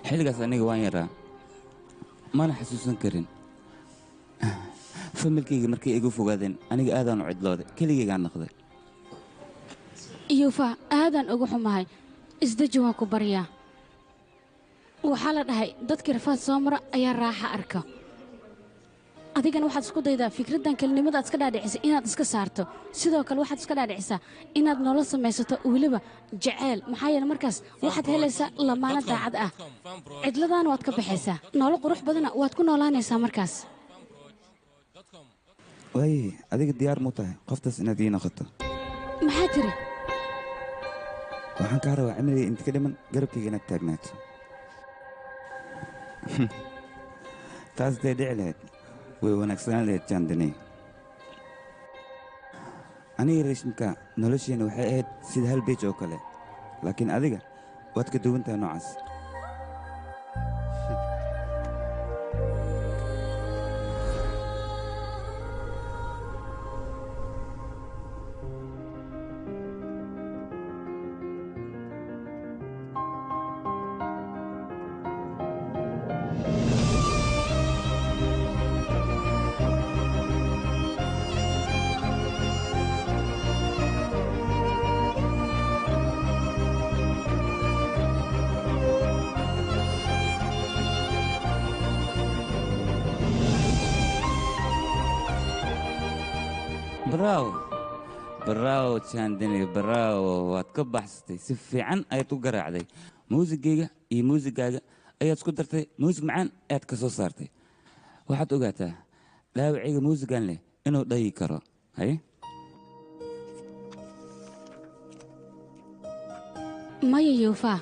Xilligaas aniga waan yaraa, mana xasuusan karin. Familkayga markay igu fogaadeen aniga aadaan u cidlooday, keligaygaan noqday. Yuufa, aadaan ugu xumahay. Isdeji, waan ku baryaa. Waxaa la dhahay dadkii rafaad soo mara ayaa raaxa arka. Adigana waxaad isku daydaa fikraddan kelinimada aad iska dhaadhicisay inaad iska saarto. Sidoo kale waxaad iska dhaadhicisaa inaad nolol samaysato, weliba jaceyl, maxaa yeele markaas waxaad helaysaa lamaano daacad ah, cidladaana waad ka baxaysaa, nolol qurux badana waad ku noolaanaysaa markaas. Waaye, adiga diyaar muu tahay qoftaas inaad ii noqoto? Maxaa tiri? Waxaan kaa rabaa cimriga inta ka dhiman garabkayga inaad taagnaato. Taas dee dhici lahayd way wanaagsanaan lahayd Jaandani. Aniga Rashmika nolosheenna waxay ahayd sida hal beej oo kale, laakiin adiga waad ka duwan tahay noocaas. Bravo, bravo Chandini, bravo, waad ka baxsatay, si fiican ayaad u garaacday. Muusigayga iyo muusigaaga ayaad isku dartay, muusig macaan ayaad ka soo saartay. Waxaad ogaataa dhaawacayga muusigan leh inuu dhayi karo. Haye. Maya Yuufa,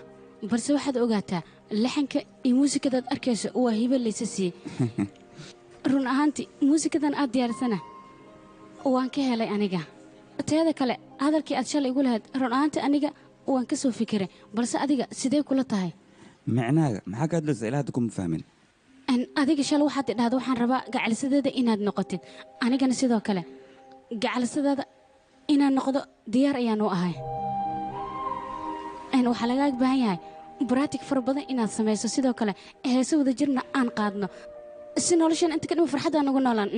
balse waxaad ogaataa laxanka iyo muusikadaad arkayso waa hibo laysa siiyey. Run ahaantii muusikadan aad diyaarsana waan ka helay aniga. Teeda kale, hadalkii aad shalay igu lahayd run ahaantii aniga waan ka soo fikiray, balse adiga sidee kula tahay? Micnaaga maxaa ka hadlaysaa? Ilaa hadda kuma fahmin. Adiga shalay waxaad idhahda waxaan rabaa gacalisadeeda inaad noqotid, anigana sidoo kale gacalisadaada inaan noqdo diyaar ayaan u ahay. Waxaa lagaaga baahan yahay baraatig fara badan inaad samayso, sidoo kale heese wada jirna aan qaadno si noloshan inta ka dhima farxad aan ugu noolaan.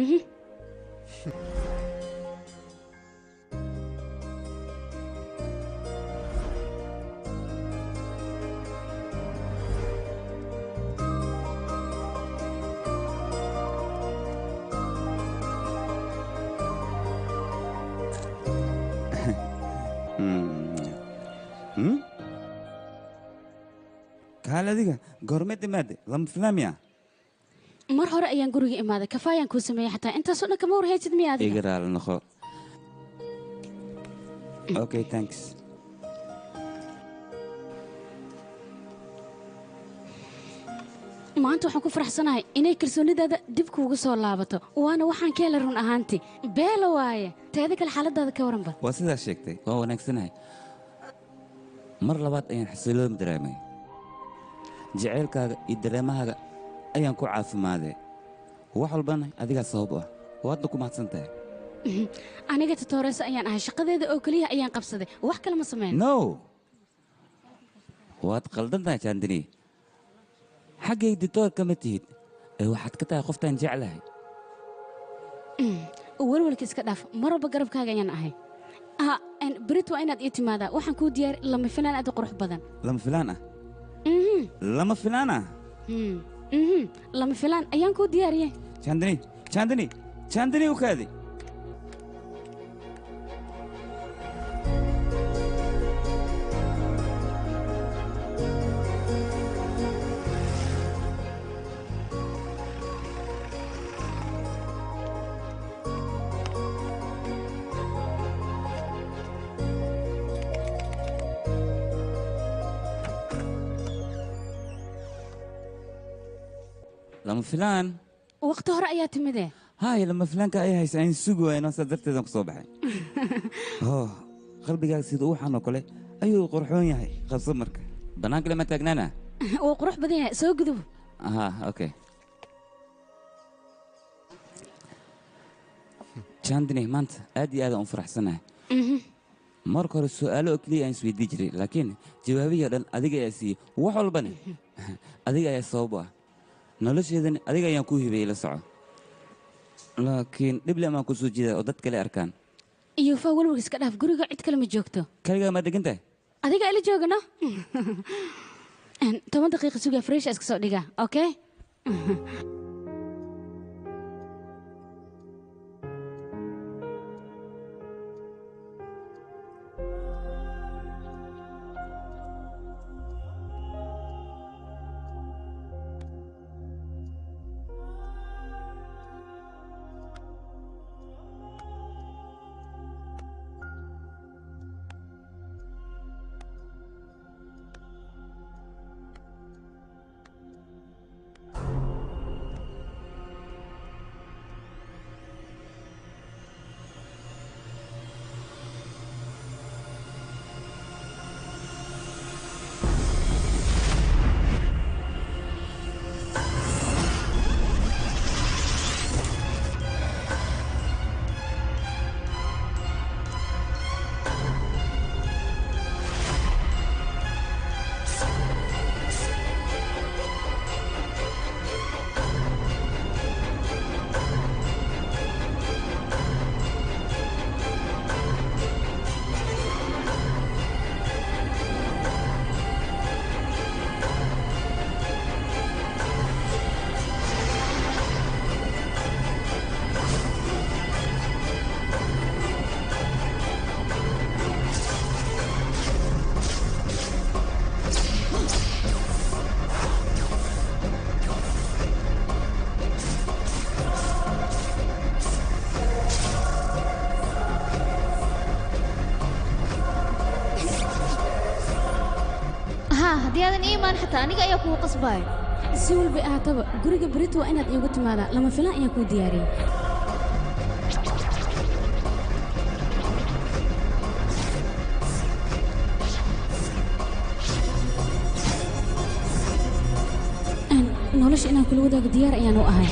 Kaal adiga goormeed imaade lama filaamiya. Mar hore ayaan guriga imaaday, kafaayaan kuu sameeyey xataa intaasoo dhan kama warhaysid miya adiga? Iga raali noqo. Okay, thanks. Maanta waxaan ku faraxsanahay inay kalsoonidaada dib kuugu soo laabato, waana waxaan ka helay run ahaantii. Beela waaye, teeda kale xaaladaada ka waranba. Waa sidaa sheegtay, waa wanaagsanahay. Mar labaad ayaan xasiloon dareemay. Jacaylkaaga iyo dareemahaaga ayaan ku caafimaaday. Wax walbana adigaa sabab u ah, waadna ku mahadsan tahay. Aniga tatooreyso ayaan ahay, shaqadeeda oo keliya ayaan qabsaday, wax kale ma sameyn. No, waad qaldan tahay Jaandini. Xaggay ditoor kama tihid, ee waxaad ka tahay qoftaan jeclahay. Welwelka iska dhaaf, mar walba garabkaaga ayaan ahay. Ha, berit waa inaad ii timaadaa, waxaan kuu diyaari lama filaan aad u qurux badan. Lama filaan ah? Lama filaan ah? Lama filaan ayaan kuu diyaariyey. Jaandini, Jaandini, Jaandini, u kaadi. Lama filaan. Waqti hore ayaa timidee. Haay, lama filaanka ay haysa aan sugi waayno, saa darteedan ku soo baxay. Oh, qalbigaaga sida uuxan oo kale ayuu qurxoon yahay. Qabso marka. Bannaanka lama taagnaana. Wuu qurux badan yahay, soo gudub. Aha, okay. Chandni, maanta aad iyo aad aan u faraxsanahay. Marka hore su'aalo oo keliya aan isweydii jiray, laakiin jawaabihii oo dhan adiga ayaa siiyey. Wax walbana adiga ayaa sabab u ah. Nolosheedana adiga ayaan ku hibeeyey, la soco. Laakiin dhib le amaan ku soo jeedaa oo dad kale arkaan. Iyuufa, welwelka iska dhaaf, guriga cid kale ma joogto. Kaligaa ma degan tahay? Adiga ila joogano. 10 daqiiqo sugaa, fresh iska soo dhigaa, okay? Haddii aadan ii imaan xataa aniga ayaa kugu qasbaayo. Si walba ahaataba, guriga berit waa inaad iigu timaadaa, lama filaan ayaan kuu diyaariyey. Nolosha inaan kula wadaago diyaar ayaan u ahay.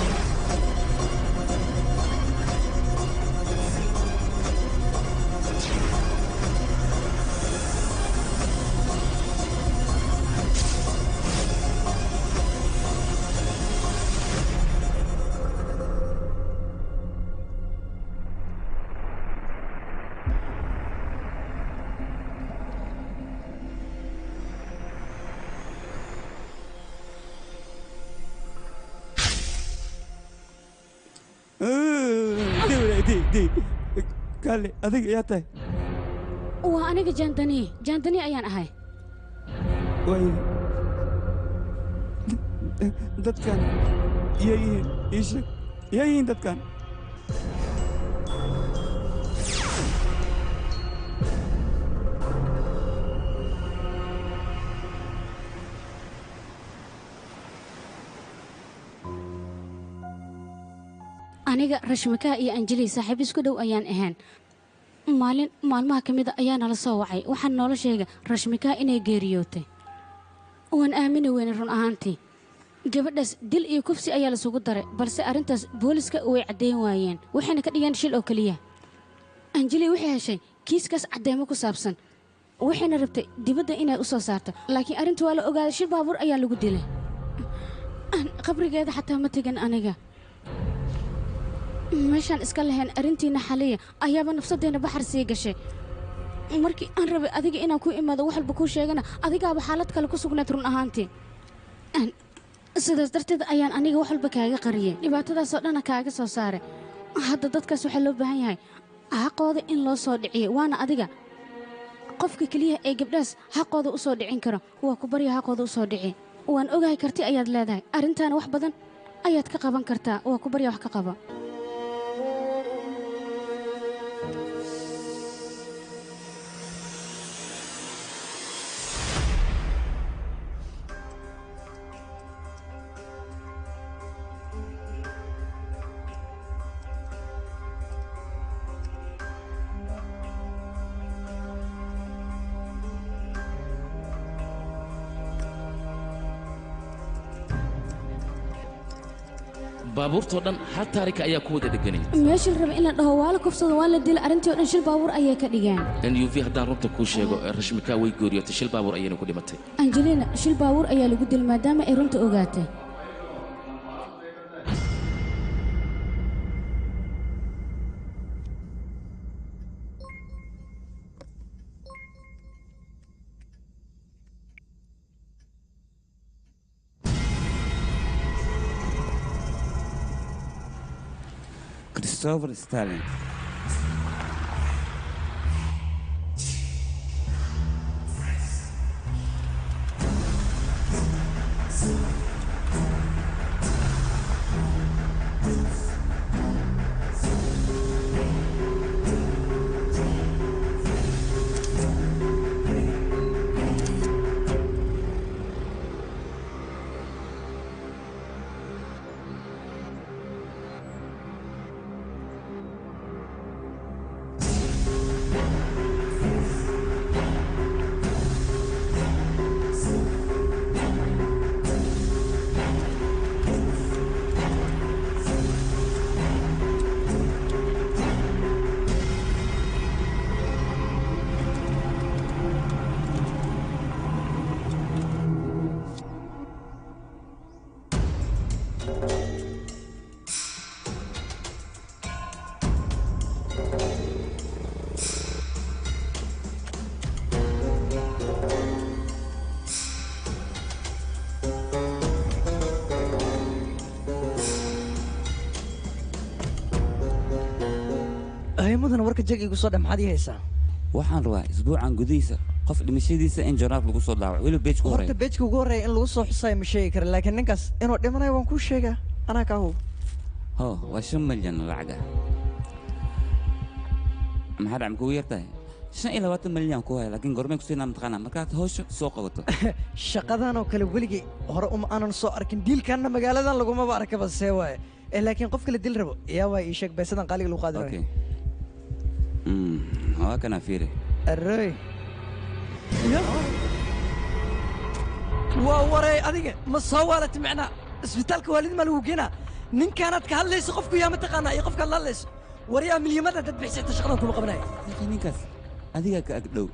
Kaale, adiga yaa tahay? Waa aniga Jaandani, Jaandani ayaan ahay. Waay. Dadkan iyay yihiin, ii sheeg, iyay yihiin dadkan? Aniga Rashmika iyo Anjali saaxiib isku dhow ayaan ahaan. Maalin maalmaha ka mid a ayaa nala soo wacay, waxaan noola sheegay Rashmika inay geeriyootay. Waan aamini weynay run ahaantii. Gabadhaas dil iyo kufsi ayaa lasugu daray, balse arrintaas booliska way caddeyn waayeen, waxayna ka dhigeen shil oo keliya. Anjali waxay heshay kiiskaas caddeemo ku saabsan, waxayna rabtay dibadda inay u soo saarto, laakiin arrinta waa la ogaaday, shil baabuur ayaa lagu dilay. Qabrigeeda xataa ma tegin aniga. Meeshaan iska lahayn arrintiina xaliya ayaaba nafsadeenna baxar sii gashay. Markii aan rabay adiga inaan ku imaado wax walba kuu sheegana, adigaaba xaalad kale ku sugnayd run ahaantii. Sidaas darteed ayaan aniga wax walba kaaga qariyey, dhibaatadaasoo dhanna kaaga soo saaray. Hadda dadkaas waxaa loo baahan yahay xaqooda in loo soo dhiciyo, waana adiga qofka keliya ee gabdhahaas xaqooda u soo dhicin karo. Waa ku barya, xaqooda u soo dhici. Waan ogahay karti ayaad leedahay, arrintaana wax badan ayaad ka qaban kartaa. Waa ku barya, wax ka qaba. Baabuurtoo dhan hal taarika ayaa ku wada dheganay. Meesha la rabay in la dhaho waa la kufsado, waa la dilay, arrintii oo dhan shil baabuur ayay ka dhigeen. Nuv, haddaan runta kuu sheego, Rashmika way gooriyootay, shil baabuur ayayna ku dhimatay. Angelina shil baabuur ayaa lagu dilay maadaama ay runta ogaatay. Christopher Stalin. Mudan, warka jag igu soo dha, maxaad ii haysaa? Waxaan rabaa isbuucan gudihiisa qof dhimashadiisa in joornaal lagu soo daawaco, weliba beejka Horta horeeya. Beejka ugu horreeya in lagu soo xusayo ma sheegi kara, laakiin ninkaas inuu dhimanayo waan kuu sheegaa, anaa kaa hubo. Ho, waa 5 milyan lacag ah. Maxaa dhac, makugu yar tahay? 25 milyan ku haya, laakiin gormay kusiinaa mataqaanaa? Markaad hawsha soo qabato. Shaqadan oo kale weligay hore uma aanan soo arkin, diilkanna magaaladan lagumaba arkaba, see waaye. Eh, laakiin qofka la dil rabo yaa waay? Ii sheeg beesadan qaaliga lagu qaadi Okay. rabo. Waa kana, fiiri. Arroy, waa waray. Adiga ma soo waalatay? Macnaa isbitaalka waalid maa lagu geenaa? Ninkaanaad ka hadlayso qofku yaa mataqaanaa iyo qofkaad la hadlayso? Waryaa, milyamada dad bixisata shaqadan kuma qabanaya. Laakiin ninkaas adigaa ka ag dhow,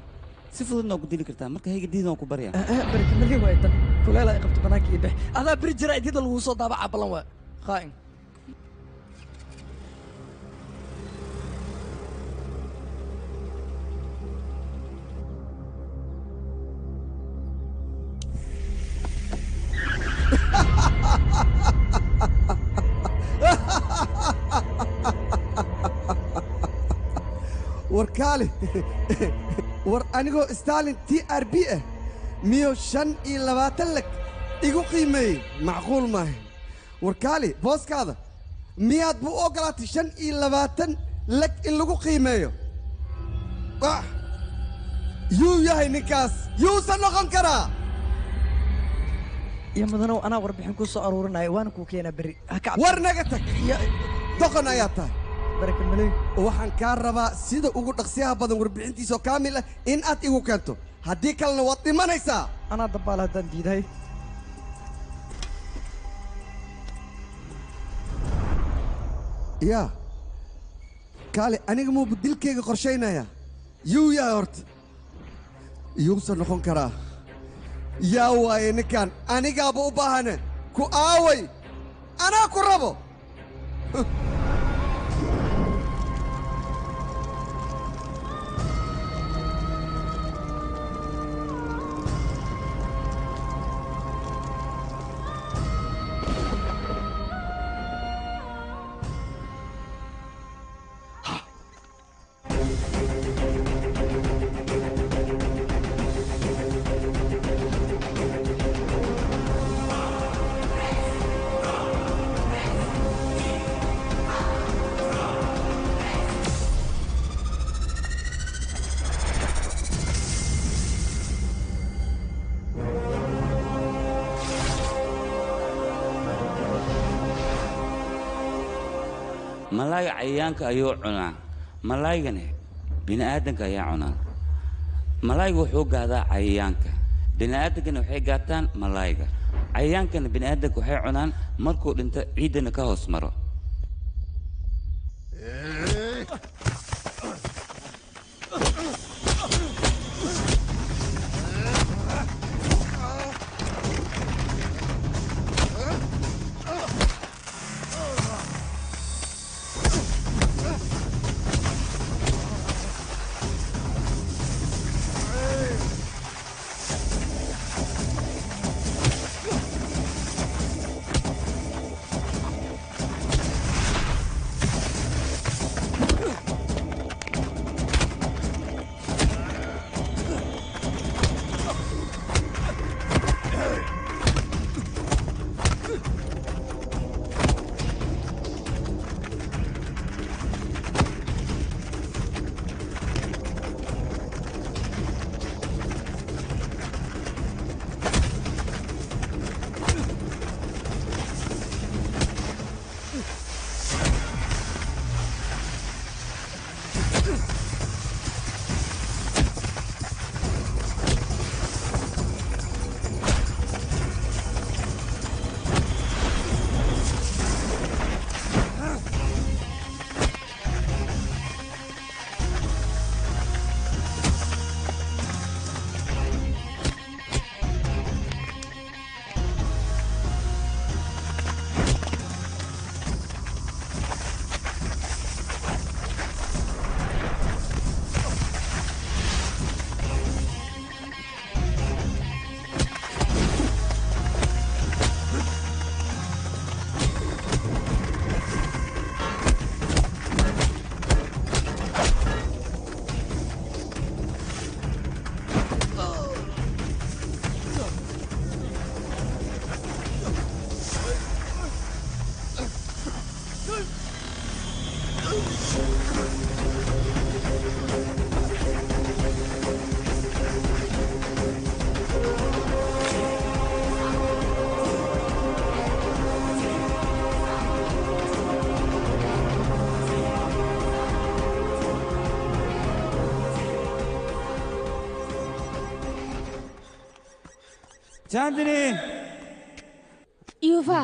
si fududna waa ku dili kartaa, marka hayga diidan, waan ku baryaa. Barka malyan waay tan kuleela ay qabto, banaanka iyo bix adaa beri jira idida lagu soo daabaca ballan waa khaa'in. War kaali, war anigoo Stalin TRB ah miyo 25 lag Igu qiimeeyey macquul maaha. Warkaali booskaada miyaad buu ogolaatay 25 lag in lagu qiimeeyo? Wah! Yuu yahay ninkaas, yuusan noqon karaa. Iyo mudanow, anaa warbixin ku soo aruurinaya, waana kuu keenaa berri. Ha ka cabsan. War naga tag, doqon ayaa tahay. Baraka malooy. Waxaan kaa rabaa sida ugu dhaqsiyaha badan warbixintiisa oo kaamil ah in aad igu keento, haddii kalena waad dhimanaysaa. Anaa dabaal haddaan diidahay. Yaa kaale, aniga muubu dilkayga qorshaynaya? Yuu yahay horta, yuusan noqon karaa? Yaa waaye ninkan, anigaaba u baahane. Ku aaway, anaa ku rabo. Malaayga cayayaanka ayuu cunaa, malaaygana bini'aadanka ayaa cunaa. Malaayga wuxuu gaadaa cayayaanka, bini'aadankana waxay gaataan malaayga. Cayayaankana bini'aadanka waxay cunaan markuu dhinto ciiddana ka hoos maro. Chandni. Yuva.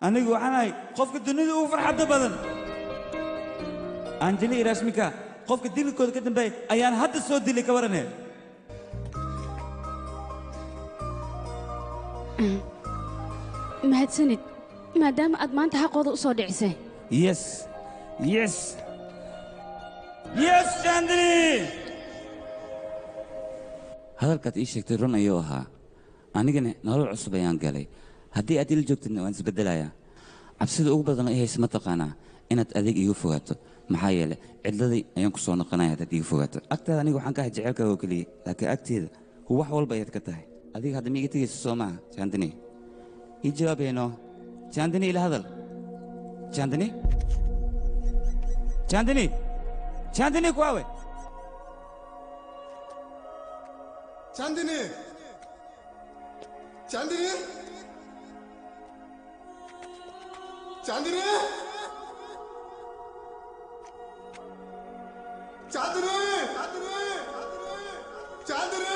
Anigu waxaan ahay qofka dunida ugu farxadda badan. Anjali iyo Rashmika qofka dilkooda ka dambeeyay ayaan hadda soo dilay, ka warane. Mahadsanid maadaama aad maanta xaqooda u soo dhicisay. Yes, yes, yes, Chandni. Hadalkaad ii sheegtay run ayuu ahaa. Anigana nolol cusub ayaan galay. Haddii aad ila joogtidna waan isbeddelayaa. Cabsida ugu badan oo i haysa ma taqaanaa? Inaad adeeg iiga fogaato, maxaa yeelay cidladii ayaan ku soo noqonaya haddaad iiga fogaato. Agtaada aniga waxaan ka ahay jecelkaaga oo keliya, laakiin agteeda Wax walba ayaad ka tahay. Adiga hadda ma iga tegayso soo maaha, Chandani? Ii jawaabayno. Chandani, ila hadal. Chandani? Chandani? Chandani ku aawe? Chandani! Chandani! Chandani! Chandani! Chandani!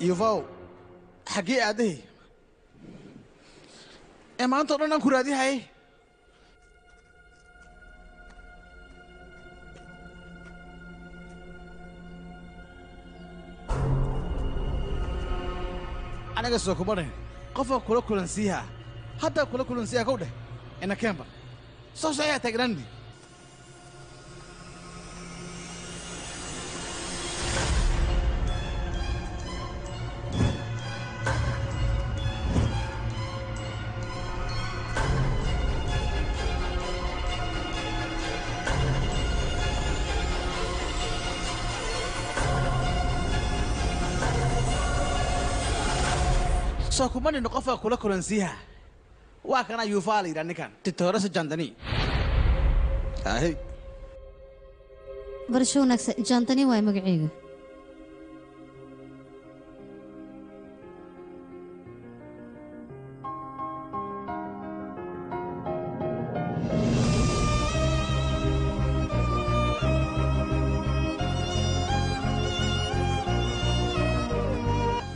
Yuvaw, xaggee aadahay? Ee maanta oo dhan aan ku raadihayay. Aniga soo kuma dhihin qofaa kula kulansiiyaa, haddaa kula kulansiiyaa kow dheh ina keenba soo socoyaa taagnaanni. Soo kuma nino qofaa kula kulansiiyaa, waa kana Yuufaa la yidhaha ninkan Titoorasa Jandani. Ahay, Barasho wanaagsan, Jandani waay magacayga.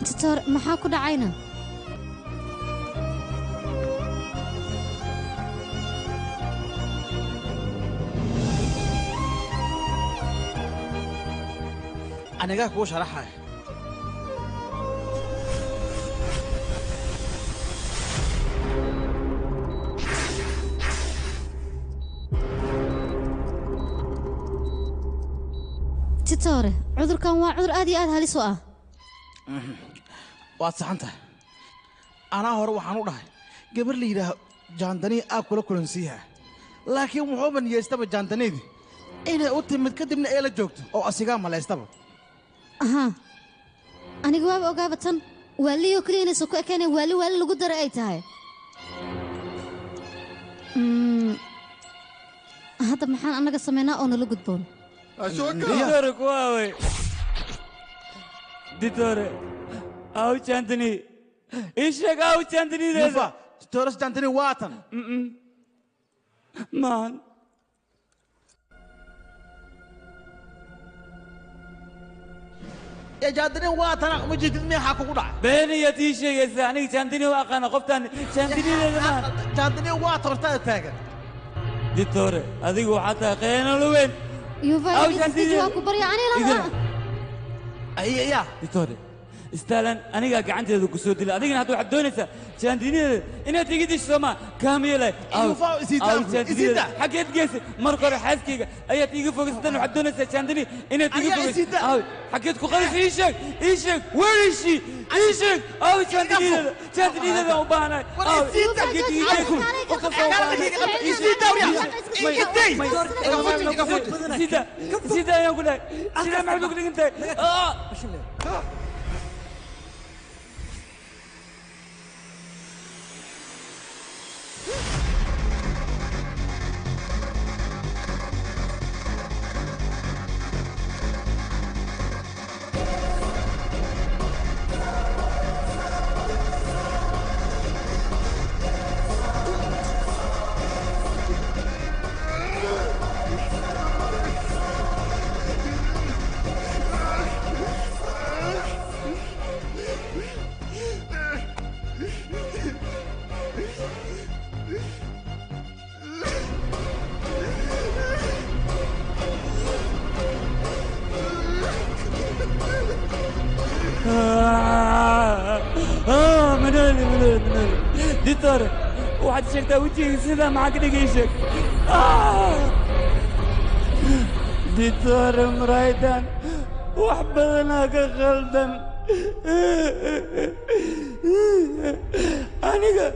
Titoor, maxaa ku dhacayna? Anigaa kuu sharaxaya. Titoore, cudurkan waa cudur aad iyo aad halis u ah. Waad saxan tahay. Anaa hore waxaan u dhahay gabar la yidhaaho Jaandanii aa kula kulansiiyaa, laakiin wuxuuba niyeystaba Jaandaniidi inay u timid kadibna ee la joogto oo asigaa malaystaba. Ahaa, aniga waaba ogaaba tan waaliyoo keliya inaysan ku ekayneen, waali waali lagu daray ay tahay. Hadda maxaan annaga samaynaa oo nala gudboon? Ditore ku aaway? Ditore, aw Chandani? Ii sheeg, aw Chandanideeda? Yufa, Titoras Jandani waa tan. Maahan. Ee Jandani waa tana, uma jeedid miyaxaa kugu dhacay? Beeniyaad ii sheegaysaa. Aniga Chandani waa aqaana, qoftaan Chandanideeda maahan. Jandani waa tortada taagan. Ditore, adigu waxaa tahay khiyaanolo weyn. Yuva, Aw, dhegeysta, waa ku barya aniga Idina. Ya Ditore, istaalan anigaa gacanteeda ku soo dilay, adigana hadda waxaad doonaysaa Chandinideeda inaad iga disho soomaa? Kaamiyelay. Yufa, isiidaa, isiidaa. Xaggeed geysay? Marka hore xaaskayga ayaad iiga fogaysatan, waxaad doonaysaa Chandini inaad iga Aniga fogayso. isiidaa. Aw, xaggeed ku qarisay? Ii sheeg, ii sheeg, where is she? Ii sheeg, aw Chandinideeda? Chandinideeda u baahanahay. War Aw, isiidaa. xaggeed iiga geysay? Qof kasta u baahanahay. Isiidaa, waryaa. Iga Iga fuji, iga fuji. Isiidaa, isiidaa ayaan ku dhahay. Isiidaa, maxaad ugu dhigan tahay? Ah! Manoli, Manoli, Manoli. Ditore, Waxaad sheegtaa wejigayga sidaa maxaa ka dhigay sheeg. Ditoore muraayadan wax badanaa ka khaldan. Aniga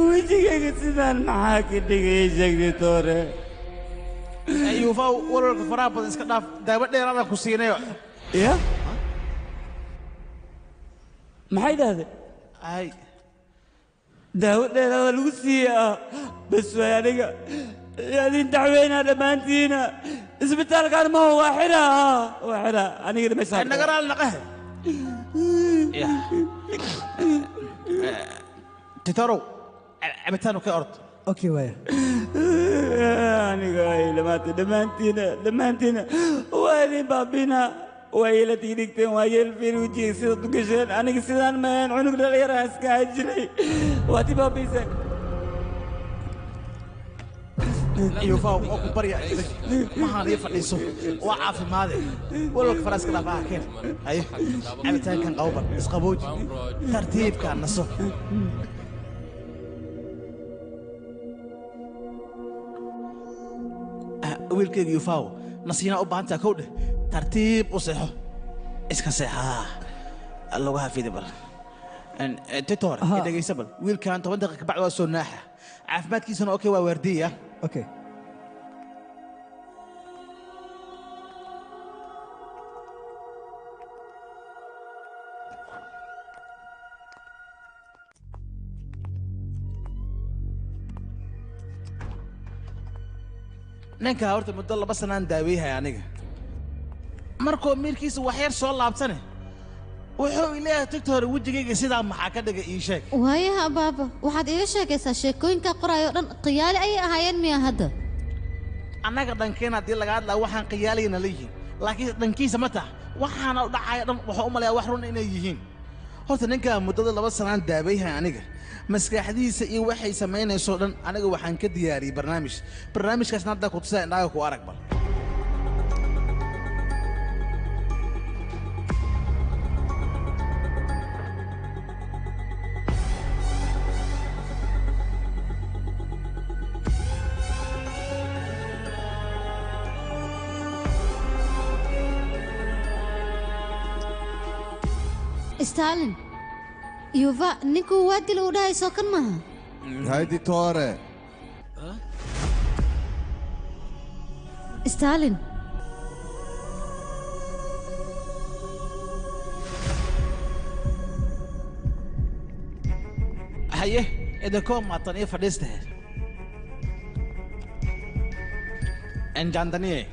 wejigayga sidaan maxaa ka dhigay sheeg ditoore. Yuufa walwalka faraha badan iska dhaaf, daawo dheeraadaan ku siinayo. Ya maxay dhahday? Ay daawo dheeraada lagu siiyaa bas waay. Aniga adin dacweynaa dhammaantiina. Isbitaalkan maho, waa xiraa, waa xiraa anigana meesha. Naga raali naqahe. Titorow cabitaanu ka ord. Okay waaya. Aniga ay lamaatay dhammaantiina, dhammaantiina waa idin baabina, waa ila tiidhigteen, waa yeel fiir wejiga sidaad u gasheen. Aniga sidaan mahayn, cunug dhalinyaraha iska ahaan jiray, waad i baabiiseen. Yuufa waa ku barya, maxaan ii fadhiiso, waa caafimaade. Walwalka faraha iska dhaaf, ah keen. Haye cabitaankan qabo, bal isqabooji, tartiibkaa naso. Wiilkayga Yuufaaw, nasiinaa u baahan taha, kow dheh, tartiib u seexo, iska seexaa lagu hafidi. Bal titor dhegaysa, bal wiilkan 10 daqiiqa kabacdi waa soo naaxa, caafimaadkiisana okay, waa waardiya. Okay. Ninka horta muddo 2 sanaan daaweeyhay aniga. Markuu miirkiisa wax yar soo laabtane wuxuu ileeyahay tigta hore, wejigayga sidaa maxaa ka dhigay ii sheeg. Waayaha abaaba, waxaad iiga sheekaysaa sheekooyinkaa qoraayo dhan khiyaali ayay ahaayeen miya hadda? Annaga dhankeen haddii laga hadlaa waxaan khiyaaligana leeyihiin, laakiin dhankiisa ma taha. Waxaana u dhacaya dhan wuxuu u malayaa wax run inay yihiin. Horta ninkaa muddada 2 sanaan daaweeyhay aniga, maskaxdiisa iyo waxay samaynayso dhan aniga waxaan ka diyaariyey barnaamij. Barnaamijkaasna hadda ku tusaa, indhaaga ku arag bal. Stalin, Yuva ninkuu waa dil uu dhahay soo kan maaha? Haydi toore. Stalin, haye idinkoo maatan ii fadhiistahe enjandaniye.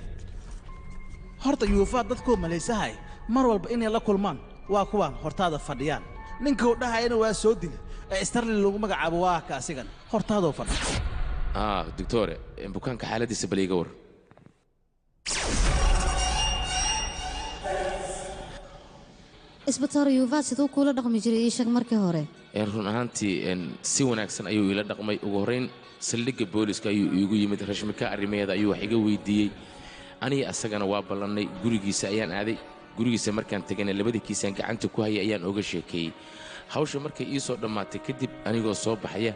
Horta Yuufa dadkuu malaysahay mar walba inay la kulmaan waa kuwaan hortaada fadhiyaan. Ninkuu dhahayana waa soo dili ee Starlin lagu magacaabo waa ka asigan hortaadoo fadhi. Doctore, bukaanka xaaladiisa bal iiga war. Isbitaar, Yuva siduu kuula dhaqmi jiray ii sheeg markii hore. Run ahaantii si wanaagsan ayuu iila dhaqmay. Ugu horrayn saldhigga booliska ayuu iigu yimid, rashmika arrimaheeda ayuu wax iga weydiiyey. Aniga asagana waa ballannay, gurigiisa ayaan aaday. Gurigiisa markaan tegayna labadii kiisaan gacanta ku hayay ayaan oga sheekeeyey. Hawsha markay ii soo dhammaatay kadib, anigoo soo baxaya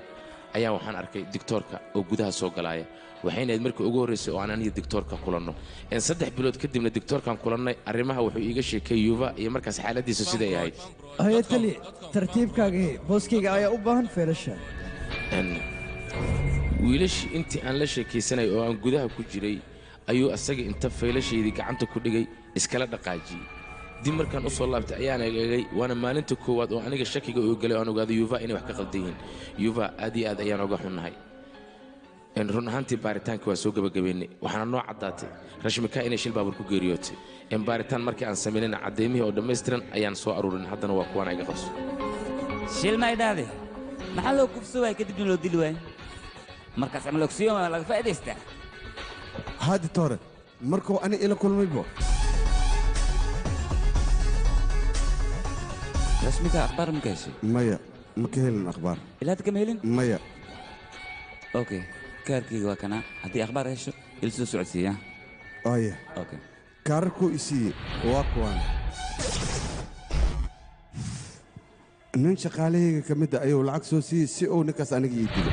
ayaa waxaan arkay digtoorka oo gudaha soo galaaya. Waxayna ahayd markii ugu horraysay oo aan aniga digtoorka kulanno. 3 bilood kadibna digtoorkaan kulannay. Arrimaha wuxuu iiga sheekeeyey Yuva iyo markaas xaaladiisu siday ahayd. Haye tali, tartiibkaaga he, booskayga ayaa u baahan feelasha. Wiilashii intii aan la sheekaysanay oo aan gudaha ku jiray ayuu asaga inta faylashaydii gacanta ku dhigay iskala dhaqaajiyey. Dib markaan u soo laabtay ayaan eegay, waana maalinta koowaad oo aniga shakiga uu galay oo aan ogaaday Yuva inay wax ka qaldan yihiin. Yuva aad iyo aad ayaan oga xunnahay. Run ahaantii baaritaanka waa soo gebagabeynay, waxaana noo caddaatay Rashmika inay shil baabuur ku geeriyootay. Baaritaan markii aan samaynayna caddaymihii oo dhammaystiran ayaan soo aruurin, haddana waa kuwaan iga qabso. Shil ma idhaahde? Maxaa loo kufso waay kadibna loo dili waay? Markaas ama logsiyo laga faa'iidaystaa. Haadi toore, markuu ani ila kulmaybo. Rasmiga akhbaar ma ka heshay? Maya, ma ka helin akhbaar. Ilaa hadda kama helin? Maya. Okay, kaarkayga waa kana, haddii akhbaar hesho ila soo socodsiiya. Aya. Okay. Kaararkuu i siiyey waa kuwaan. Nin shaqaalahayga ka mid a ayuu lacag soo siiyey si uu ninkaas aniga ii dilo.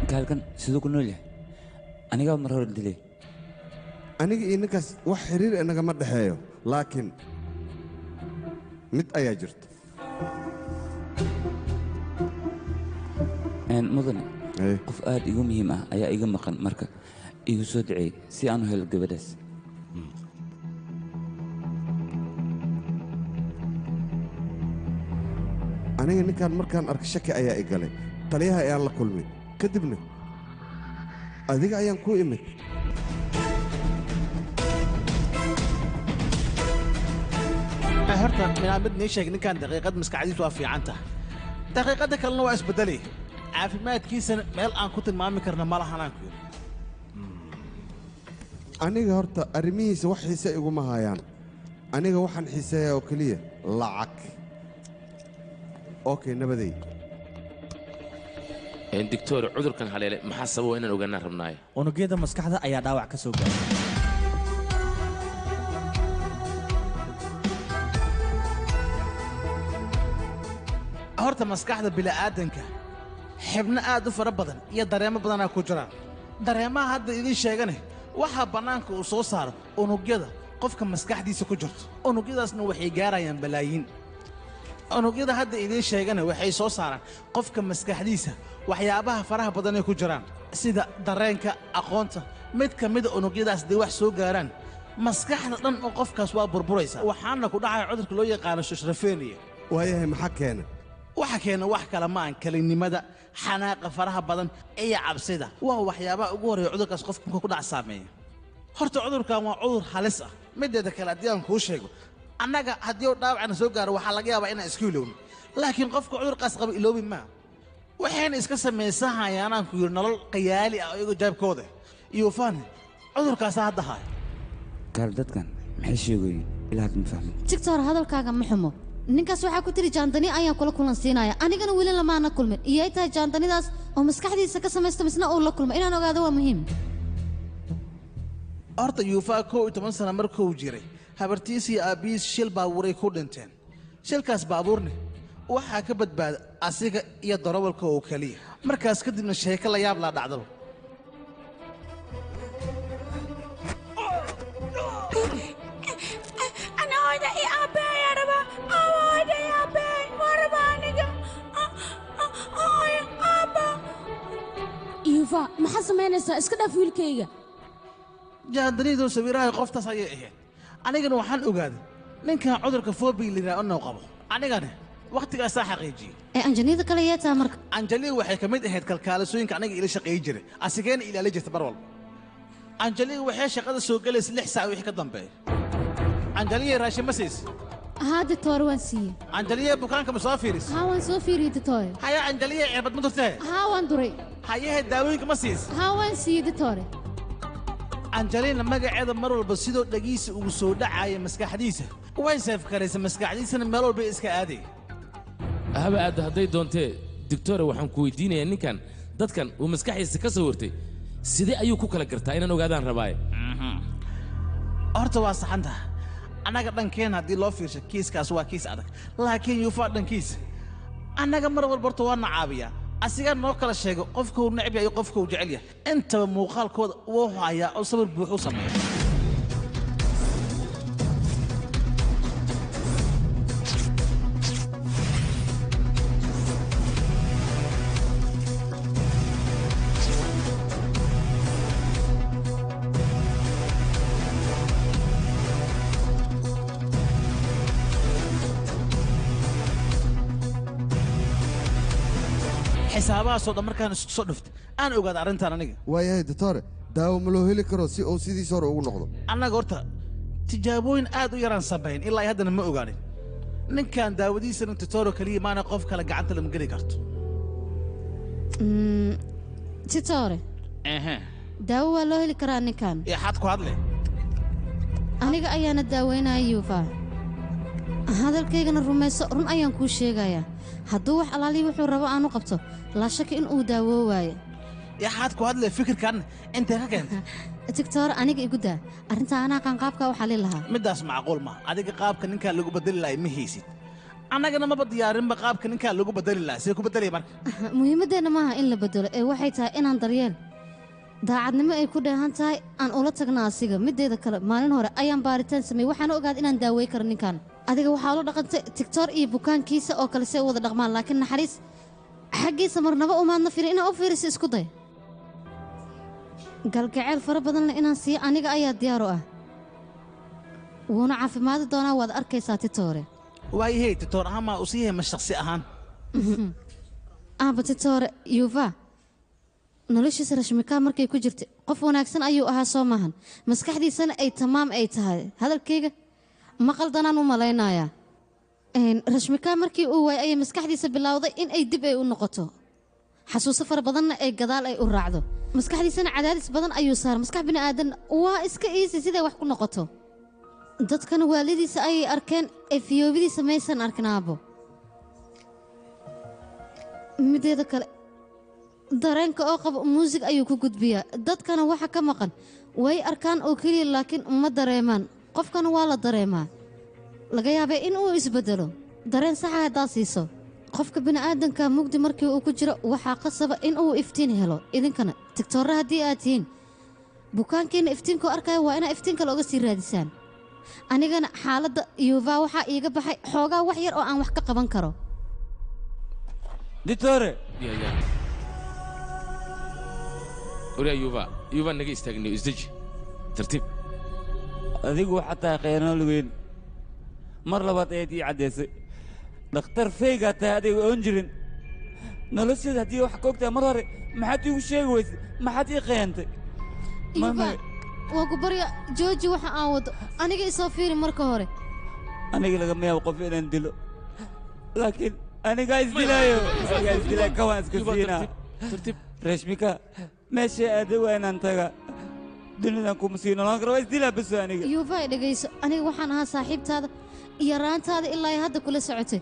Gaalkan siduu ku nool yahay? Anigaa mar hore dilay. Aniga iyo ninkaas wax xiriir inagama dhexeeyo, laakiin mid ayaa jirta. Mudane, qof aad igu muhiim ah ayaa iga maqan, marka igu soo duceey si aan u helo gabadhaas. Aniga ninkaan markaan arka shaki ayaa i galay. Taliyaha ayaan la kulmay, kadibna adiga ayaan ku imid. Horta minaa mid nii sheeg, ninkan daqiiqad maskaxdiisu waa fiican tahay, daqiiqadda kalena waa isbedelay. Caafimaadkiisana meel aan ku tilmaami karna ma lahan aan ku yidhi. Aniga horta arrimihiisa wax xiise iguma hayaan. Aniga waxaan xiiseeyaa oo keliya lacag. Okay, nabaday. Doctor, cudurkan haleele maxaa sababa inaan ogaanaan rabnaayo? Unugyada maskaxda ayaa dhaawac ka soo gaaray. Horta maskaxda bini'aadanka xibno aad u fara badan iyo dareemo badanaa ku jiraan. Dareemaha hadda idiin sheegane waxaa bannaanka uu soo saaro unugyada qofka maskaxdiisa ku jirto. Unugyadaasna waxay gaarayaan balaayiin. Unugyada hadda idiin sheegane waxay soo saaraan qofka maskaxdiisa waxyaabaha faraha badan ee ku jiraan, sida dareenka, aqoonta. Mid ka mida unugyadaas haddii wax soo gaaraan, maskaxda dhan oo qofkaas waa burburaysa, waxaana ku dhacaya cudurka loo yaqaano shoshrafeniya. Waayahay, maxaa keena? Waxa keena wax kale ma aan kelinimada, xanaaqa faraha badan iyo cabsida. Waa waxyaabaha ugu horreeya cudurkaas qofka marka ku dhac saameeya. Horta cudurkan waa cudur halis ah. Mideeda kale haddii aan kuu sheego, annaga haddii uu dhaawacna soo gaaro waxaa laga yaabaa inaan iska ilowno, laakiin qofka cudurkaas qaba iloobi maa. Waxayna iska samaysanhayaan aan ku yidhi nolol qayaali ah iyagoo jaabkooda iyo faan cudurkaasaa hadda haya. Gaal, dadkan maxay sheegayiin? Ilaa hadda ma fahmin. Tigtor, hadalkaaga ma xumo. Ninkaas waxaa ku tiri jaandani ayaan kula kulan siinaya, anigana weli lamaana kulmin. Iyay tahay jaandanidaas oo maskaxdiisa ka samaysta misna uu la kulmo? Inaan ogaado waa muhiim. Horta Yuufaa 11 sano markuu jiray, habartiis iyo aabbihiis shil baabuuray ku dhinteen. Shilkaas baabuurne waxaa ka badbaada asiga iyo darawalka oo keliya. Markaas kadibna sheeko la yaab laa dhacdaba. Ana hooyada iyo aabbe ayaa rabaa. Hooyada iyo aabbe waa rabaa aniga. Hooyo, aabba. Yuufa, maxaa samaynaysaa? Iska dhaaf wiilkayga. Jaandaniidoo sawiraha qoftaas ayay ahayd. Anigana waxaan ogaaday ninkan cudurka fobi la yidhaha inuu qabo. Anigana wakhtigaasaa xaqiijiyey. Ee anjanida kale yaa tahay marka? Anjaliga waxay ka mid ahayd kalkaalisooyinka aniga ila shaqeey jiray, asigeena ilaali jirta mar walba. Anjaliga waxay shaqada soo gelaysa 6 saac wixii ka dambeeya. Anjaliya, raashin ma siis? Haa doctor, waan siiyey. Anjaliya, bukaanka ma soo fiiris? Haa, waan soo fiiriyey doctor. Haya, Anjaliya, cirbad ma durtee? Haa, waan duray. Hayahe, daawooyinka ma siis? Haa, waan siiyey doctor. Anjalina magaceeda mar walba sidoo dhagiisa ugu soo dhacaya maskaxdiisa way seefkaraysa, maskaxdiisana meel walba iska aaday. Haba aadda hadday doontee. Doctore, waxaan ku weydiinayaa, ninkan dadkan uu maskaxdiisa ka soo wartay sidee ayuu ku kala gartaa? Inaan ogaadaan rabaaye. Horta waa saxantaha. Annaga dhankeen haddii loo fiirsho kiiskaas waa kiis adag, laakiin Yuufaa dhankiisa annaga mar walba horta waa na caabiyaa. Asigaa noo kala sheego qofka uu neceb yahay iyo qofka uu jecel yahay. Intaba muuqaalkooda wuu hayaa oo sawir buuxuu sameeya. Xisaabahaasoo dhan markaan isku soo dhuftay aan ogaada arrintan aniga. Waayahay doctore, daawo ma loo heli karo si uu sidiisa hore ugu noqdo? Annaga horta tijaabooyin aad u yaraan samayn, ilaa ay haddana ma ogaanin. Ninkan daawadiisana titoro keliya maana qof kale gacanta lama geli karto. Titore, daawo waa loo heli karaa ninkan. Ee xad ku hadle. Aniga ayaana daaweynaya Yuufa, hadalkaygana rumayso. Run ayaan kuu sheegayaa, hadduu wax alaalihi wuxuu rabo aanu qabto, laa shaki in uu daawoo waayo. Yaxaad ku hadle? Fikirkan intee ka keentay? Tigtoor, aniga igu daa arrintaa, anaa qaanqaabka u xalin lahaa. Middaas macquul ma. Adiga qaabka ninkaa lagu bedeli lahay ma haysid. Annagana maba diyaarinba qaabka ninkaa lagu bedeli lahaa. Sidee ku bedelaya marka? Muhiimaddeenna maaha in la bedelo ee waxay tahay inaan daryeel daacadnimo ay ku dheehan tahay aan ula tagna asiga. Mideeda kale maalin hore ayaan baaritaan sameeyey, waxaana ogaaday inaan daawey karo ninkan. Adiga waxaa ula dhaqantay tigtoor iyo bukaankiisa oo kale si ay u wada dhaqmaan, laakiin naxariis xaggiisa marnaba umaadna fiirin. Inaa u fiiriso isku day. Galgaceel fara badanna inaan siiyo aniga ayaa diyaar u ah, wuuna caafimaadi doonaa, waad arkaysaa titoore. Waayahey, titoor ahaan maa usii yahay ma shakhsi ahaan? Aaba titoore, yuva noloshiisa rashmikaa markay ku jirtay qof wanaagsan ayuu ahaa, soo maahan? Maskaxdiisana ay tamaam ay tahay. Hadalkayga ma qaldanaan u malaynayaa? Rashmikaa markii uu waayay ayay maskaxdiisa bilowday in ay dib ay u noqoto, xasuuso fara badanna ay gadaal ay u raacdo, maskaxdiisana cadaadis badan ayuu saaray. Maskax bini aadan waa iska iisi siday wax ku noqoto. Dadkana waalidiisa ayay arkeen ee fiyoobidiisa maysan arkin aabbo. Mideeda kale dareenka oo qabo muusig ayuu ku gudbiyaa, dadkana waxa ka maqan way arkaan oo keliya, laakiin ma dareemaan. Qofkana waa la dareemaa, laga yaabay in uu isbedelo dareen saxa haddaad siiso. Qofka bini'aadanka mugdi markii uu ku jiro waxaa qasaba in uu iftiin helo. Idinkana tigtoorra haddii aad tihiin, bukaankiina iftiinkoo arkaya waa inaa iftiin kale oga sii raadisaan. Anigana xaaladda yuva waxaa iiga baxay xoogaa wax yar oo aan wax ka qaban karo. Ditore. Oraa yuva, yuva naga istaagniyo, isdeji tartiib. Adigu waxaad tahay khiyaanool weyn. Mar labaad ayaad ii caddaysay dhakhtar feygaa tahay adiga oon jirin nolosheeda. Haddii wax ka ogtahay mar hore maxaad iigu sheegi weysay? Maxaad ii khiyaantay? Yuva, waa ku barya, jooji waxa aan wado, aniga isoo fiiri marka hore. Aniga lagama yaabo qof inaan dilo, laakiin anigaa isdilaayo, anigaa isdilaayo, kawaan iska siinaa. Rashmika meesha aada waa inaan tagaa, dunidan kuma sii noolaan karo, waa isdilaa bas aniga. Yuva, i dhegayso, aniga waxaan ahaa saaxiibtaada yaraantaada ilaa ay hadda kula socotay.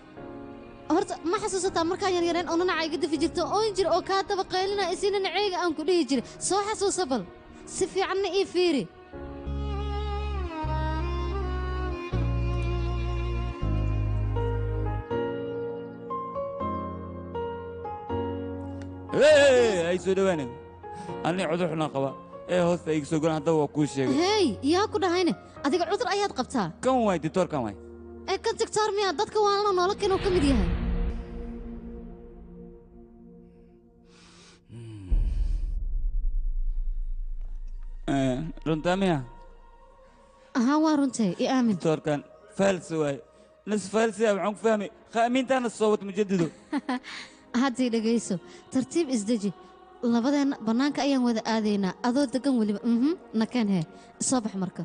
Horta ma xasuusataa markaan yaryareen oo nanaca iga dafi jirto oon jir oo kaa daba qaylina isina naceyga aan ku dhihi jiray? Soo xasuusa bal, si fiicanna ii fiiri. Ay soo dhawaane, ani cudur xunaan qabaa ee hoosta iga soo golan, haddaba waa kuu sheegay. Hey, yaa ku dhahayne adiga cudur ayaad qabtaa? Kan waay ditoor, kan waay. Ee kan tigtoor miyaa? Dadka waalana noola keenuu ka mid yahay. Runtaa miya? Ahaa, waa runtay, i aamin. Ditoorkan faalsi waay, nas faalsi ah, waxaan ku fahmay khaamiintaana soo wad mujadido. Haddii dhegayso, tartiib isdeji, labadeenna bannaanka ayaan wada aadaynaa adoo degan weliba. Nakeen hee, soo bax marka.